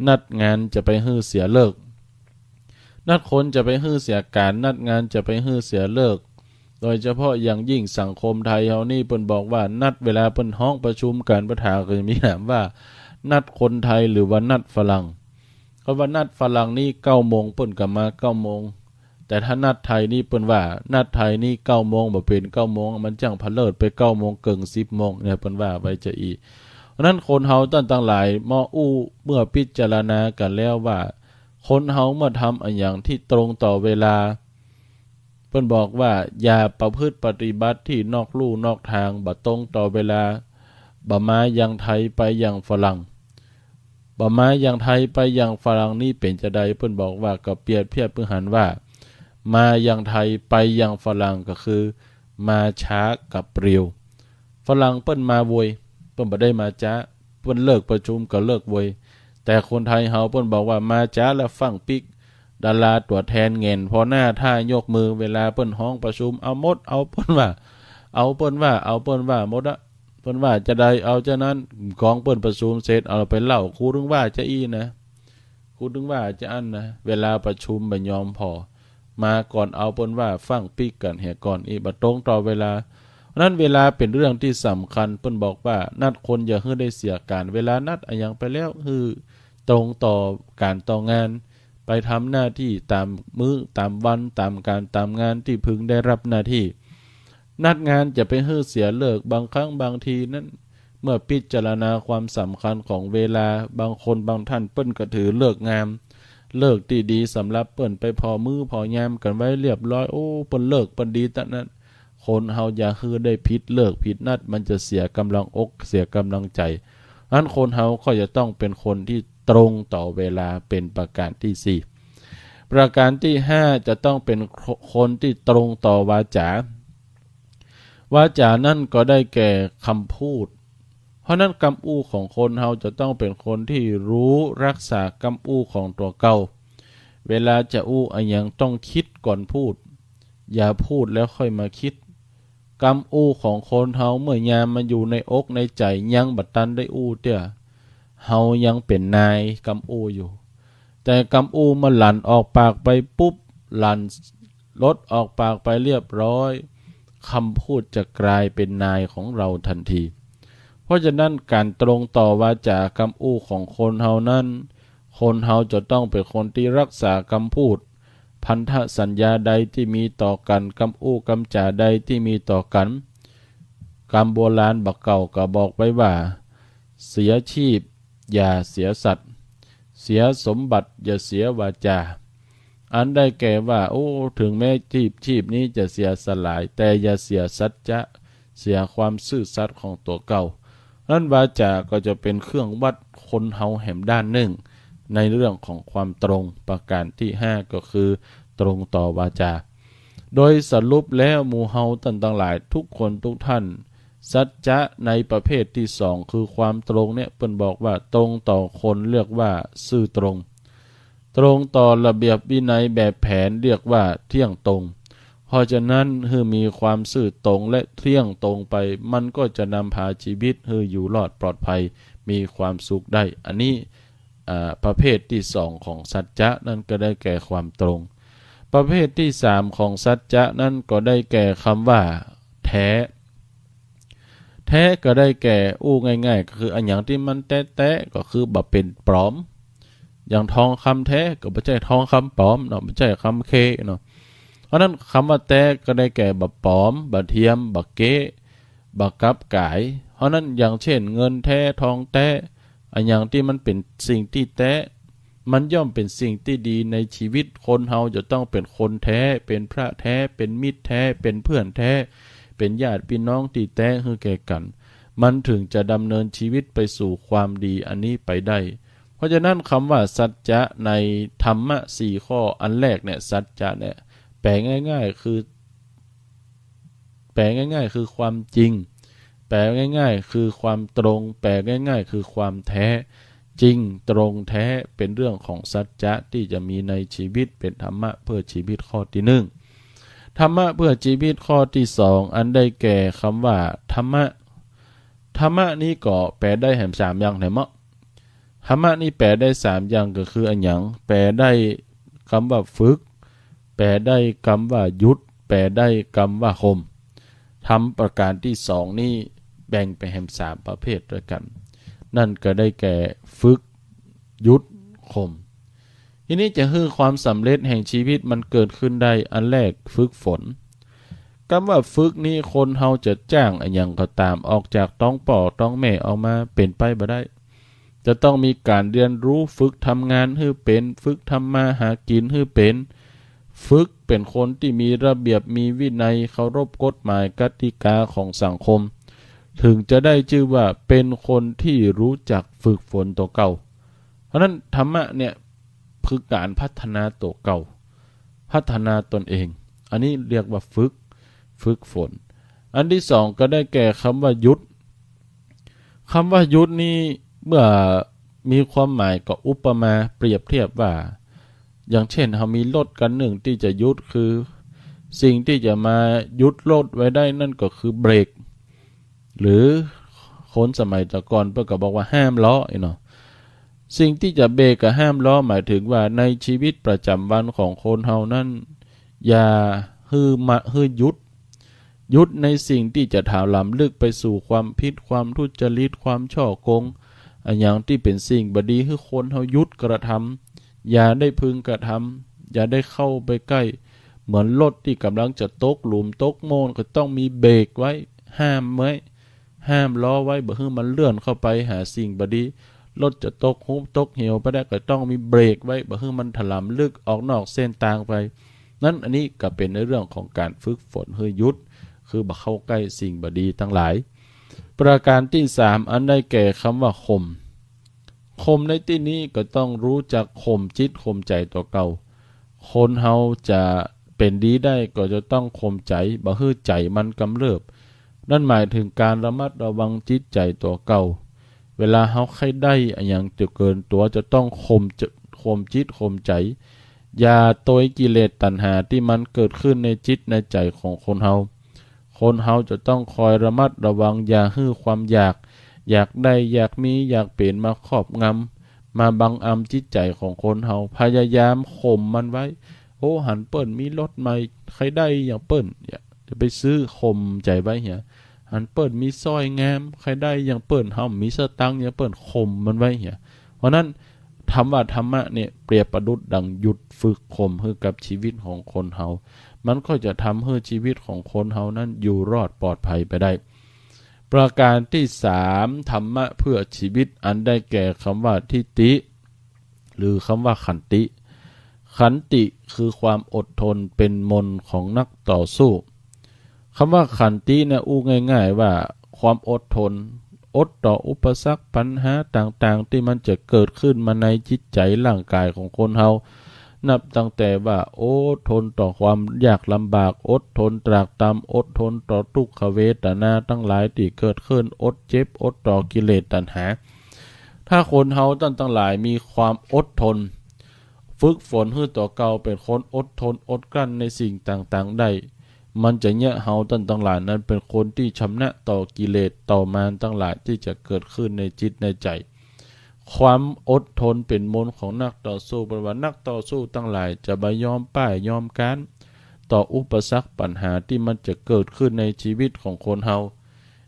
นัดงานจะไปหื้อเสียฤกษ์ นัดคนจะไปหื้อเสียก๋าน นัดงานจะไปหื้อเสียฤกษ์ โดยเฉพาะอย่างยิ่งสังคมไทยเฮานี่ เปิ้นบอกว่านัดเวลาเปิ้นฮ้องประชุมกั๋น เปิ้นถาม ก็จะมีถามว่านัดคนไทยหรือว่านัดฝรั่ง คำว่านัดฝรั่งนี่เก้าโมง เปิ้นก็มาเก้าโมง แต่ถ้านัดไทยนี่เปิ้นว่า นัดไทยนี่เก้าโมง บ่เป๋นเก้าโมง มันจ้างพะเลิศไปเก้าโมงเกิ่ง สิบโมงเนี่ย เปิ้นว่าไว้จะอี้ เพราะนั้นคนเฮาต้านตังหลาย เมื่ออู้ เมื่อพิจารณากั๋นแล้วว่า คนเฮาเมื่อทำอะหยังตี้ตรงต่อเวลา เปิ้นบอกว่าอย่าประพฤติปฏิบัติตี้นอกลู่นอกตาง บ่ตรงต่อเวลา บ่มาอย่างไทยไปอย่างฝรั่ง บ่มาอย่างไทยไปอย่างฝรั่งนี่เป๋นจาใด เปิ้นบอกว่าก็เปรียบเทียบเปิ้นหันว่า มาอย่างไทยไปอย่างฝรั่งก็คือมาจ๊ากับเร็ว ฝรั่งเปิ้นมาโวย เปิ้นบ่ได้มาจ๊า เปิ้นเลิกประชุมก็เลิกโวย แต่คนไทยเฮาเปิ้นบอกว่ามาจ๊าแล้วฟั่งปิ๊ก ดาราตั๋วแทนแหงนผ่อหน้าถ้ายกมือ เวลาเปิ้นฮ้องประชุม เอาหมด เอาเปิ้นว่า เอาเปิ้นว่า เอาเปิ้นว่าหมดอะ เปิ้นว่าจาใดเอาจานั้น กองเปิ้นประชุมเสร็จ เอาไปเล่า กูตึงว่าจาอี้นะ กูตึงว่าจาอั้นนะ เวลาประชุมบ่ยอมผ่อ มาก่อน เอาเปิ้นว่าฟั่งปิ๊กกั๋นเหียก่อน อี้บ่ตรงต่อเวลา นั้นเวลาเป๋นเรื่องตี้สำคัญ เปิ้นบอกว่านัดคนอย่าหื้อได้เสียก๋าน เวลานัดอะหยังไปแล้วหื้อตรงต่อก๋านต่องาน ไปทำหน้าตี้ต๋ามมื้อต๋ามวัน ต๋ามก๋านต๋ามงานตี้พึงได้ฮับหน้าตี้ นัดงานจะไปหื้อเสียเลิก บางครั้งบางทีนั้น เมื่อพิจารณาความสำคัญของเวลา บางคนบางท่านเปิ้นก็ถือฤกษ์งาม ฤกษ์ตี้ดีสำหรับเปิ้นไปผ่อมื้อผ่อยามกั๋นไว้เรียบร้อย โอ้ เปิ้นฤกษ์เปิ้นดีตั๊งนั้น คนเฮาอย่าหื้อได้ผิดฤกษ์ผิดนัด มันจะเสียก๋ำลังอกเสียก๋ำลังใจ๋ อันคนเฮาก็จะต้องเป๋นคนตี้ตรงต่อเวลา เป๋นประก๋านตี้สี่ ประก๋านตี้ห้า จะต้องเป๋นคนตี้ตรงต่อวาจ๋า วาจ๋านั้นก็ได้แก่กำพูด เพราะนั้นกำอู้ของคนเฮาจะต้องเป๋นคนตี้ฮู้ฮักษากำอู้ของตั๋วเก่า เวลาจะอู้อะหยังต้องกึ๊ดก่อนพูด อย่าพูดแล้วค่อยมาคิด กำอู้ของคนเฮาเมื่อยามมันอยู่ในอกในใจ๋ยังบ่ตันได้อู้เตื้อ เฮายังเป๋นนายกำอู้อยู่ แต่กำอู้เมื่อหลั่นออกปากไปปุ๊บ หลั่นลดออกปากไปเรียบร้อย กำพูดจะก๋ายเป๋นนายของเฮาตันที เพราะฉะนั้นก๋านตรงต่อวาจ๋ากำอู้ของคนเฮานั้น คนเฮาจะต้องเป๋นคนตี้ฮักษากำพูด พันธสัญญาใดตี้มีต่อกั๋น กำอู้กำจ๋าใดตี้มีต่อกั๋น กำโบราณบ่าเก่าก็บอกไว้ว่า เสียชีพอย่าเสียสัตย์ เสียสมบัติอย่าเสียวาจ๋า อันได้แก่ว่า โอ้ เถิงแม้ชีพ ชีพนี้จะเสียสลาย แต่อย่าเสียสัจจะ เสียความซื่อสัตย์ของตั๋วเก่า นั้นวาจ๋าก็จะเป๋นเครื่องวัดคนเฮาแหมด้านนึ่ง ในเรื่องของความตรง ประก๋านตี้ห้าก็คือตรงต่อวาจ๋า โดยสรุปแล้วหมู่เฮาต้านตังหลายทุกคนทุกท่าน สัจจะในประเภทตี้สองคือความตรงเนี่ย เปิ้นบอกว่าตรงต่อคนเรียกว่าซื่อตรง ตรงต่อระเบียบวินัยแบบแผนเรียกว่าเที่ยงตรง เพราะฉะนั้นหื้อมีความซื่อตรงและเที่ยงตรงไป มันก็จะนำพาชีวิตหื้ออยู่รอดปลอดภัย มีความสุขได้ อันนี้ อ่า ประเภทตี้สองของสัจจะนั้นก็ได้แก่ความตรง ประเภทตี้สามของสัจจะนั้นก็ได้แก่กำว่าแท้ แท้ก็ได้แก่ อู้ง่ายๆ ก็คืออะหยังตี้มันแต๊ๆ ก็คือบ่เป๋นปลอม อย่างทองคำแท้ก็บ่ใจ้ทองคำปลอมเนาะ บ่ใจ้คำเคเนาะ เพราะนั้นกำว่าแต๊ก็ได้แก่บ่ปลอม บ่เทียม บ่เก๊ะ บ่กลับก๋าย เพราะนั้นอย่างเช่น เงินแท้ ทองแต๊ อะหยังตี้มันเป๋นสิ่งตี้แต๊ มันย่อมเป๋นสิ่งตี้ดีในชีวิต คนเฮาจะต้องเป๋นคนแท้ เป๋นพระแท้ เป๋นมิตรแท้ เป๋นเพื่อนแท้ เป๋นญาติพี่น้องตี้แต๊หื้อแก่กั๋น มันเถิงจะดำเนินชีวิตไปสู่ความดีอันนี้ไปได้ เพราะฉะนั้นกำว่าสัจจะในธรรมะสี่ข้ออันแรกเนี่ย สัจจะเนี่ย แปลง่ายๆ คือ แปลง่ายๆ คือความจริง แปลง่ายๆ คือความตรง แปลง่ายๆ คือความแท้ จริง ตรง แท้ เป๋นเรื่องของสัจจะตี้จะมีในชีวิต เป๋นธรรมะเพื่อชีวิตข้อตี้นึ่ง ธรรมะเพื่อชีวิตข้อตี้สอง อันได้แก่กำว่าธรรมะ ธรรมะนี้ก็แปลได้แหมสามอย่างแหมเนาะ ธรรมะนี้แปลได้สามอย่างก็คืออะหยัง แปลได้กำว่าฝึก แปลได้กำว่าหยุด แปลได้กำว่าข่ม ธรรมประก๋านตี้สองนี้แบ่งเป๋นแหมสามประเภทตวยกั๋น นั้นก็ได้แก่ฝึก หยุด ข่ม ทีนี้จะหื้อความสำเร็จแห่งชีวิตมันเกิดขึ้นได้ อันแรกฝึกฝน กำว่าฝึกนี้คนเฮาจะจ้างอะหยังก็ต๋าม ออกจากต๊องป้อต๊องแม่ออกมาเป๋นไปบ่ได้ จะต้องมีก๋านเฮียนฮู้ ฝึกทำงานหื้อเป๋น ฝึกทำมาหากิ๋นหื้อเป๋น ฝึกเป๋นคนตี้มีระเบียบ มีวินัย เคารพกฎหมายกติกาของสังคม เถิงจะได้จื้อว่าเป๋นคนตี้ฮู้จักฝึกฝนตั๋วเก่า เพราะนั้นธรรมะเนี่ยคือก๋านพัฒนาตั๋วเก่า พัฒนาตนเอง อันนี้เรียกว่าฝึก ฝึกฝน อันตี้สองก็ได้แก่กำว่าหยุด กำว่าหยุดนี้เมื่อมีความหมายก็อุปมาเปรียบเทียบว่า อย่างเช่น เฮามีรถคันนึ่งตี้จะหยุด คือสิ่งตี้จะมาหยุดรถไว้ได้นั้นก็คือเบรก หรือคนสมัยตะก่อนเปิ้นก็บอกว่าห้ามล้ออี้เนาะ สิ่งตี้จะเบรกกับห้ามล้อหมายเถิงว่าในชีวิตประจ๋ำวันของคนเฮานั้น อย่าหื้อมา หื้อหยุด หยุดในสิ่งตี้จะถลำลึกไปสู่ความผิด ความทุจริต ความฉ้อโกง อะหยังตี้เป๋นสิ่งบ่ดี หื้อคนเฮาหยุดกระทำ อย่าได้พึงกระทำ อย่าได้เข้าไปใก้ เหมือนรถตี้ก่ำลังจะตกหลุมตกโม่น ก็ต้องมีเบรกไว้ ห้ามไว้ ห้ามล้อไว้ บ่หื้อมันเลื่อนเข้าไปหาสิ่งบ่ดี รถจะตกหุบตกเหวไปได้ ก็ต้องมีเบรกไว้ บ่หื้อมันถลำลึกออกนอกเส้นตางไป นั้นอันนี้ก็เป๋นในเรื่องของก๋านฝึกฝนหื้อหยุด คือบ่เข้าใก้สิ่งบ่ดีตังหลาย ประก๋านตี้สาม อันได้แก่กำว่าข่ม ข่มในตี้นี้ก็ต้องฮู้จักข่มจิตข่มใจ๋ตั๋วเก่า คนเฮาจะเป๋นดีได้ก็จะต้องข่มใจ๋ บ่หื้อใจ๋มันกำเริบ นั้นหมายเถิงก๋านระมัดระวังจิตใจ๋ตั๋วเก่า เวลาเฮาใค่ได้อะหยังจะเกินตั๋ว จะต้องข่มจะ ข่มจิตข่มใจ๋ อย่าโตยกิเลสตัณหาตี้มันเกิดขึ้นในจิตในใจ๋ของคนเฮา คนเฮาจะต้องคอยระมัดระวัง อย่าหื้อความอยาก อยากได้ อยากมี อยากเป๋นมาครอบงำ มาบังอำจิตใจ๋ของคนเฮา พยายามข่มมันไว้ โอ้ หันเปิ้นมีรถใหม่ ใค่ได้อย่างเปิ้น อย่า จะไปซื้อ ข่มใจ๋ไว้เหีย หันเปิ้นมีสร้อยงาม ใค่ได้อย่างเปิ้น เฮามีสตางค์อย่างเปิ้น ข่มมันไว้เหีย เพราะนั้น ธรรมะ ธรรมะเนี่ยเปรียบประดุจดังหยุดฝึกข่มหื้อกับชีวิตของคนเฮา มันก็จะทำหื้อชีวิตของคนเฮานั้นอยู่รอดปลอดภัยไปได้ ประก๋านตี้สาม ธรรมะเพื่อชีวิต อันได้แก่กำว่าทิฏฐิ หรือกำว่าขันติ ขันติคือความอดทนเป๋นมนต์ของนักต่อสู้ กำว่าขันติเนี่ยอู้ง่ายๆ ว่าความอดทน อดต่ออุปสรรคปัญหาต่างๆ ตี้มันจะเกิดขึ้นมาในจิตใจ๋ร่างก๋ายของคนเฮา นับตั้งแต่ว่าอดทนต่อความยากลำบาก อดทนตรากตรำ อดทนต่อทุกขเวทนาตังหลายตี้เกิดขึ้น อดเจ็บ อดต่อกิเลสตัณหา ถ้าคนเฮาต้านตังหลายมีความอดทน ฝึกฝนหื้อตั๋วเก่าเป๋นคนอดทนอดกลั้นในสิ่งต่างๆ ได้ มันจะเยียะเฮาต้านตังหลายนั้นเป๋นคนตี้ชำนะต่อกิเลสต่อมารตังหลายตี้จะเกิดขึ้นในจิตในใจ๋ ความอดทนเป๋นมนต์ของนักต่อสู้ เปิ้นว่านักต่อสู้ตังหลายจะบ่ยอมป้ายยอมก๊านต่ออุปสรรคปัญหาตี้มันจะเกิดขึ้นในชีวิตของคนเฮา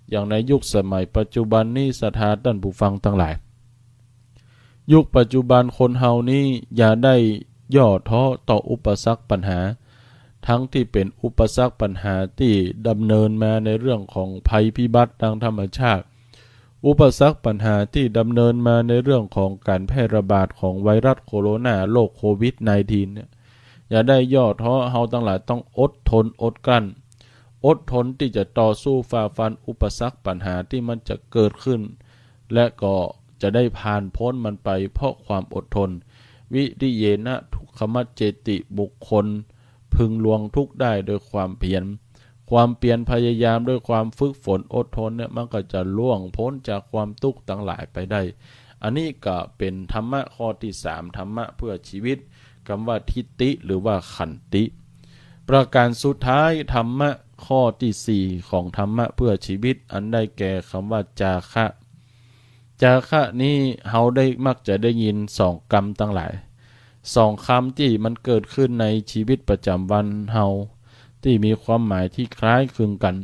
อย่างในยุคสมัยปัจจุบันนี้ ศรัทธาต้านผู้ฟังตังหลาย ยุคปัจจุบันคนเฮานี้อย่าได้ย่อท้อต่ออุปสรรคปัญหา ทั้งตี้เป๋นอุปสรรคปัญหาตี้ดำเนินมาในเรื่องของภัยพิบัติตางธรรมชาติ อุปสรรคปัญหาตี้ดำเนินมาในเรื่องของก๋านแพร่ระบาดของไวรัสโคโรนา โรคโควิดไนน์ทีนเนี่ย อย่าได้ย่อท้อ เฮาตังหลายต้องอดทนอดกลั้น อดทนตี้จะต่อสู้ฝ่าฟันอุปสรรคปัญหาตี้มันจะเกิดขึ้น และก็จะได้ผ่านพ้นมันไปเพราะความอดทน วิริเยนะทุกขมัจเจติ บุคคลพึงลวงทุกข์ได้โดยความเพียร ความเพียรพยายามด้วยความฝึกฝนอดทนเนี่ย มันก็จะล่วงพ้นจากความทุกข์ตังหลายไปได้ อันนี้ก็เป๋นธรรมะข้อตี้สาม ธรรมะเพื่อชีวิต กำว่าทิฏฐิหรือว่าขันติ ประก๋านสุดท้าย ธรรมะข้อตี้สี่ของธรรมะเพื่อชีวิต อันได้แก่กำว่าจาคะ จาคะนี้เฮาได้ มักจะได้ยินสองกำตังหลาย สองกำตี้มันเกิดขึ้นในชีวิตประจ๋ำวันเฮา ตี้มีความหมายตี้คล้ายคลึงกั๋น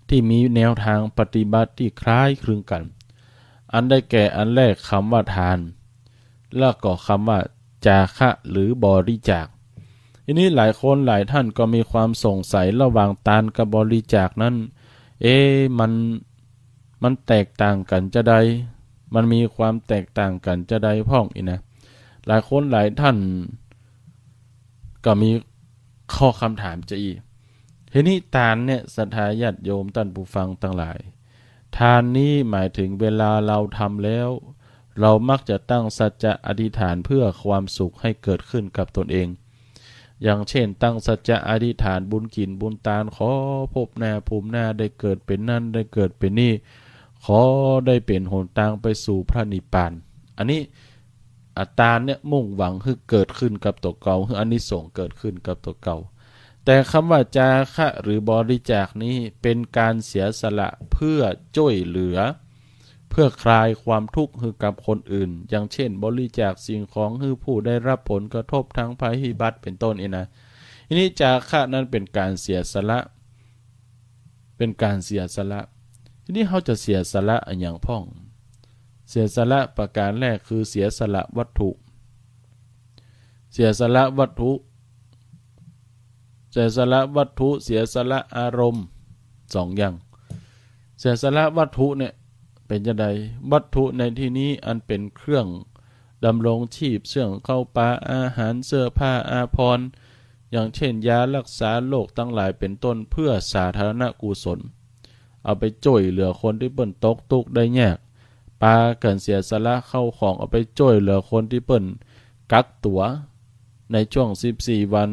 ตี้มีแนวตางปฏิบัติตี้คล้ายคลึงกั๋น อันได้แก่อันแรกกำว่าทาน แล้วก็กำว่าจาคะหรือบริจาค ทีนี้หลายคนหลายต้านก็มีความสงสัยระหว่างตานกับบริจาคนั้น เอ๊ะ มัน มันแตกต่างกั๋นจาใด มันมีความแตกต่างกั๋นจาใดพ่องอี้นะ หลายคนหลายต้านก็มีข้อกำถามจาอี้ ทีนี้ตานเนี่ย ศรัทธาญาติโยมต้านผู้ฟังตังหลาย ทานนี้หมายเถิงเวลาเฮาทำแล้ว เฮามักจะตั้งสัจจะอธิษฐานเพื่อความสุขให้เกิดขึ้นกับตนเอง อย่างเช่น ตั้งสัจจะอธิษฐานบุญกิ๋นบุญตาน ขอภพหน้าภูมิหน้าได้เกิดเป๋นนั้น ได้เกิดเป๋นนี้ ขอได้เป๋นหนตางไปสู่พระนิพพาน อันนี้ อะ ตานเนี่ยมุ่งหวังหื้อเกิดขึ้นกับตั๋วเก่า หื้ออานิสงส์เกิดขึ้นกับตั๋วเก่า แต่กำว่าจาคะหรือบริจาคนี้เป๋นก๋านเสียสละเพื่อจ้วยเหลือ เพื่อคลายความทุกข์หื้อกับคนอื่น อย่างเช่น บริจาคสิ่งของหื้อผู้ได้รับผลกระทบตางภัยพิบัติเป๋นต้นอี้นะ ทีนี้จาคะนั้นเป๋นก๋านเสียสละ เป็นก๋านเสียสละ ทีนี้เฮาจะเสียสละอะหยังพ่อง เสียสละประก๋านแรกคือเสียสละวัตถุ เสียสละวัตถุ เสียสละวัตถุ เสียสละอารมณ์ สองอย่าง เสียสละวัตถุเนี่ยเป๋นจาใด วัตถุในตี้นี้อันเป๋นเครื่องดำรงจีพ เครื่องเข้าปา อาหาร เสื้อผ้า อาภรณ์ อย่างเจ้น ยาฮักษาโรคตังหลายเป๋นต้น เปื้อสาธารณกุศล เอาไปจ้วยเหลือคนตี้เปิ้นตกตุ๊กข์ได้ยาก ปากั๋นเสียสละเข้าของ เอาไปจ้วยเหลือคนตี้เปิ้นกักตั๋วในจ้วงสิบสี่วัน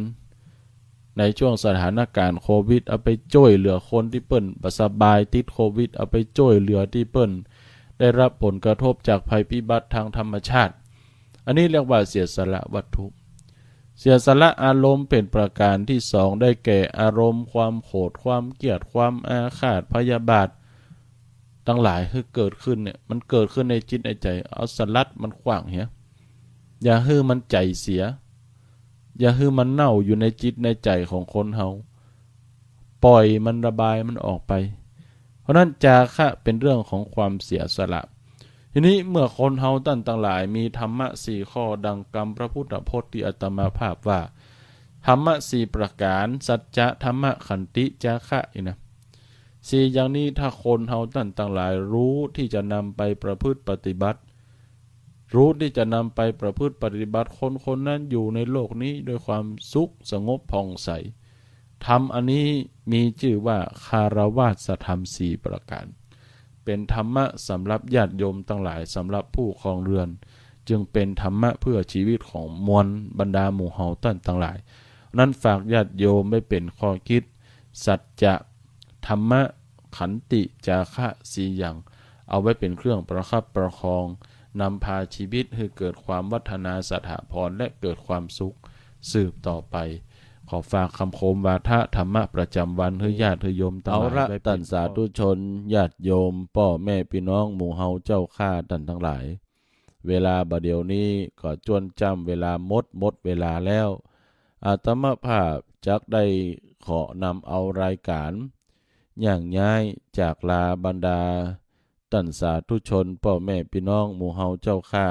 ในจ้วงสถานก๋ารณ์โควิด เอาไปจ้วยเหลือคนตี้เปิ้นบ่สบายติดโควิด เอาไปจ้วยเหลือตี้เปิ้นได้ฮับผลกระทบจากภัยพิบัติตางธรรมชาติ อันนี้เรียกว่าเสียสละวัตถุ เสียสละอารมณ์เป๋นประก๋านตี้สอง ได้แก่อารมณ์ความโขด ความเกลียด ความอาฆาตพยาบาทตังหลายหื้อเกิดขึ้นเนี่ย มันเกิดขึ้นในจิตในใจ๋ เอาสลัดมันขว้างเหีย อย่าหื้อมันใจ๋เสีย อย่าหื้อมันเน่าอยู่ในจิตในใจ๋ของคนเฮา ป่อยมัน ระบายมันออกไป เพราะนั้นจาคะเป๋นเรื่องของความเสียสละ ทีนี้เมื่อคนเฮาต้านตังหลายมีธรรมะสี่ข้อดังกำพระพุทธพจน์ตี้อาตมาภาพว่า ธรรมะสี่ประก๋าน สัจจะ ธรรมะ ขันติ จาคะ นี่นะ สี่อย่างนี้ถ้าคนเฮาต้านตังหลายฮู้ตี้จะนำไปประพฤติปฏิบัติ ฮู้ตี้จะนำไปประพฤติปฏิบัติ คนคนนั้นอยู่ในโลกนี้ด้วยความสุขสงบผ่องใส ธรรมอันนี้มีจื้อว่าคฤหัสถธรรมสี่ประก๋าน เป๋นธรรมะสำหรับญาติโยมตังหลาย สำหรับผู้ครองเรือน จึงเป๋นธรรมะเปื้อจีวิตของมวลบรรดาหมู่เฮาต้านตังหลาย นั้นฝากญาติโยมไว้เป๋นข้อคิด สัจจะ ธรรมะ ขันติ จาคะ สี่อย่าง เอาไว้เป๋นเครื่องประคับประคอง นำพาจีวิตหื้อเกิดความวัฒนาสถาพร และเกิดความสุขสืบต่อไป ขอฝากกำคมวาทะธรรมะประจ๋ำวันหื้อญาติหื้อโยมตังหลาย เอาละ ไว้เป๋น ต้านสาธุชน ญาติโยม ป้อแม่ปี้น้องหมู่เฮาเจ้าข้าต้านตังหลาย เวลาบ่าเดี่ยวนี้ก็จ้วนจ้ำเวลาหมด หมดเวลาแล้ว อาตมาภาพจักได้ขอนำเอารายก๋านย่างย้ายจากลาบรรดาต้านสาธุชน ป้อแม่ปี้น้องหมู่เฮาเจ้าข้า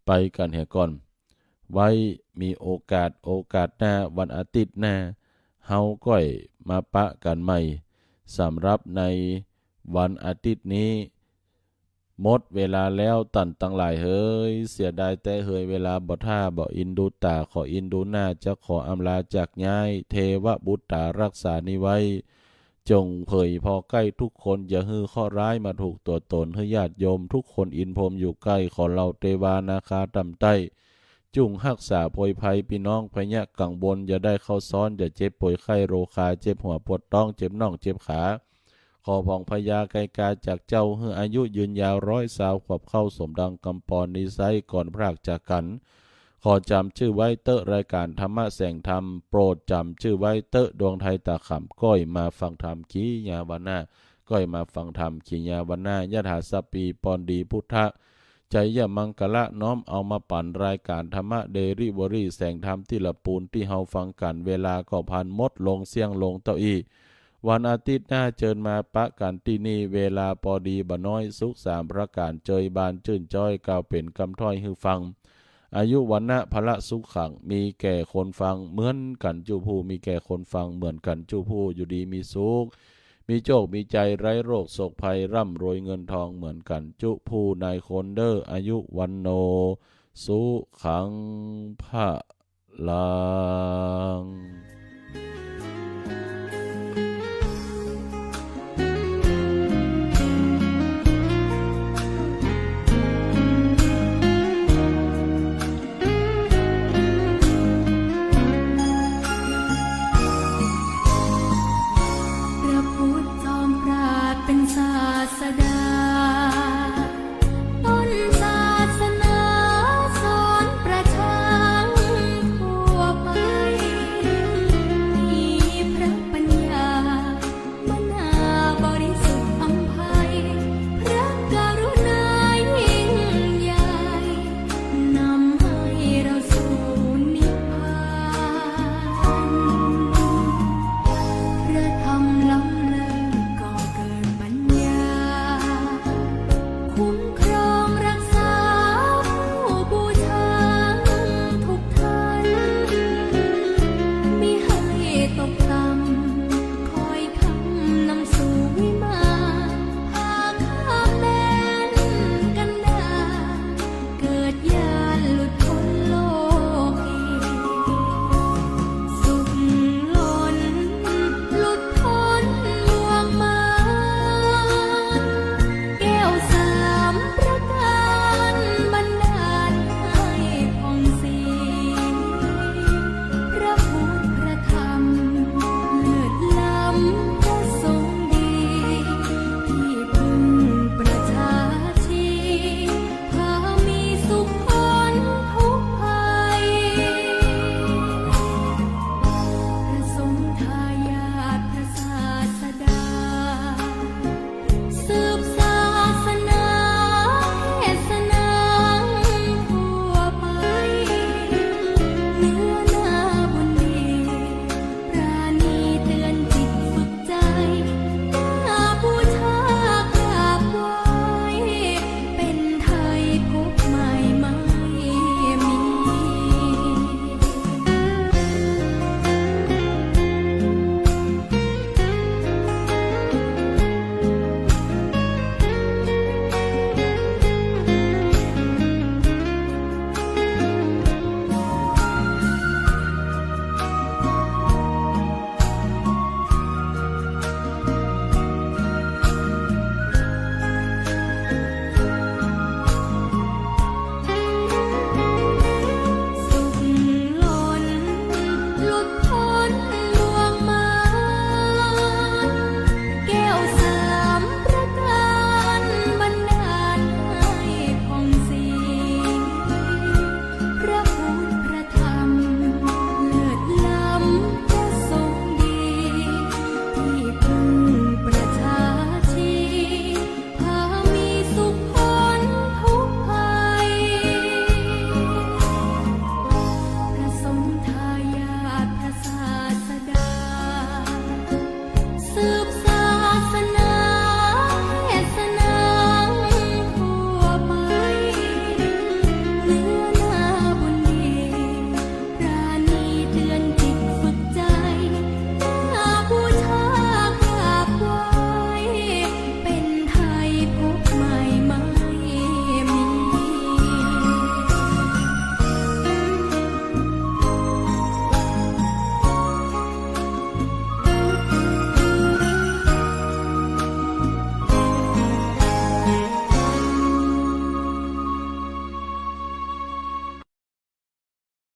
ไปกั๋นเหียก่อน ไว้มีโอกาส โอกาสหน้า วันอาทิตย์หน้า เฮาก้อยมาปะกั๋นใหม่ สำหรับในวันอาทิตย์นี้ หมดเวลาแล้วต้านตังหลายเหย เสียดายแต๊เหย เวลาบ่ถ้า บ่อินดูต๋า ขออินดูหน้า จะขออำลาจากย้าย เทวบุตรารักษานี้ไว้ จงเผยผ่อใก้ทุกคน อย่าหื้อเคราะห์ร้ายมาถูกตั๋วต๋น หื้อญาติโยมทุกคนอินพรหมอยู่ใก้ ขอเหล่าเตวานาคาต่ำใต้ จุ่งฮักษาโผยภัยปี้น้อง พยะกังวลอย่าได้เข้าซ้อน อย่าเจ็บป่วยไข้โรคา เจ็บหัวปวดต๊อง เจ็บน่องเจ็บขา ขอผ่องพยาไกกาจากเจ้า หื้ออายุยืนยาวร้อยซาวขวบ เข้าสมดังกำปอนนิสัย ก่อนพรากจากกั๋น ขอจ๋ำจื้อไว้เต๊อะ รายก๋านธรรมะแสงธรรม โปรดจ๋ำจื้อไว้เต๊อะ ดวงไทยต๋าขำ ก้อยมาฟังธรรม ขีญาวรรณะ ก้อยมาฟังธรรม ขีญาวรรณะ ยถาสัพพี ปอนดีพุทธะ ชัยมังคละ น้อมเอามาปั๋นรายก๋านธรรมะเดลิเวอรี่ แสงธรรมตี้ละปูนตี้เฮาฟังกั๋น เวลาก็พลันหมดลงเสี้ยงลงเต้าอี้ วันอาทิตย์หน้าเจิญมาปะกั๋นตี้นี่ เวลาปอดีบ่น้อย สุขสามประก๋าน เจยบานจื้นจ้อย กล่าวเป๋นกำถ้อยหื้อฟัง อายุวรรณะพละสุขขัง มีแก่คนฟังเหมือนกั๋นจุผู้ มีแก่คนฟังเหมือนกั๋นจุผู้ อยู่ดีมีสุข มีโจคมีชัยไร้โรคโศกภัย ร่ำรวยเงินทองเหมือนกั๋นจุผู้นายคนเด้อ อายุวัณโณ สุขัง พละ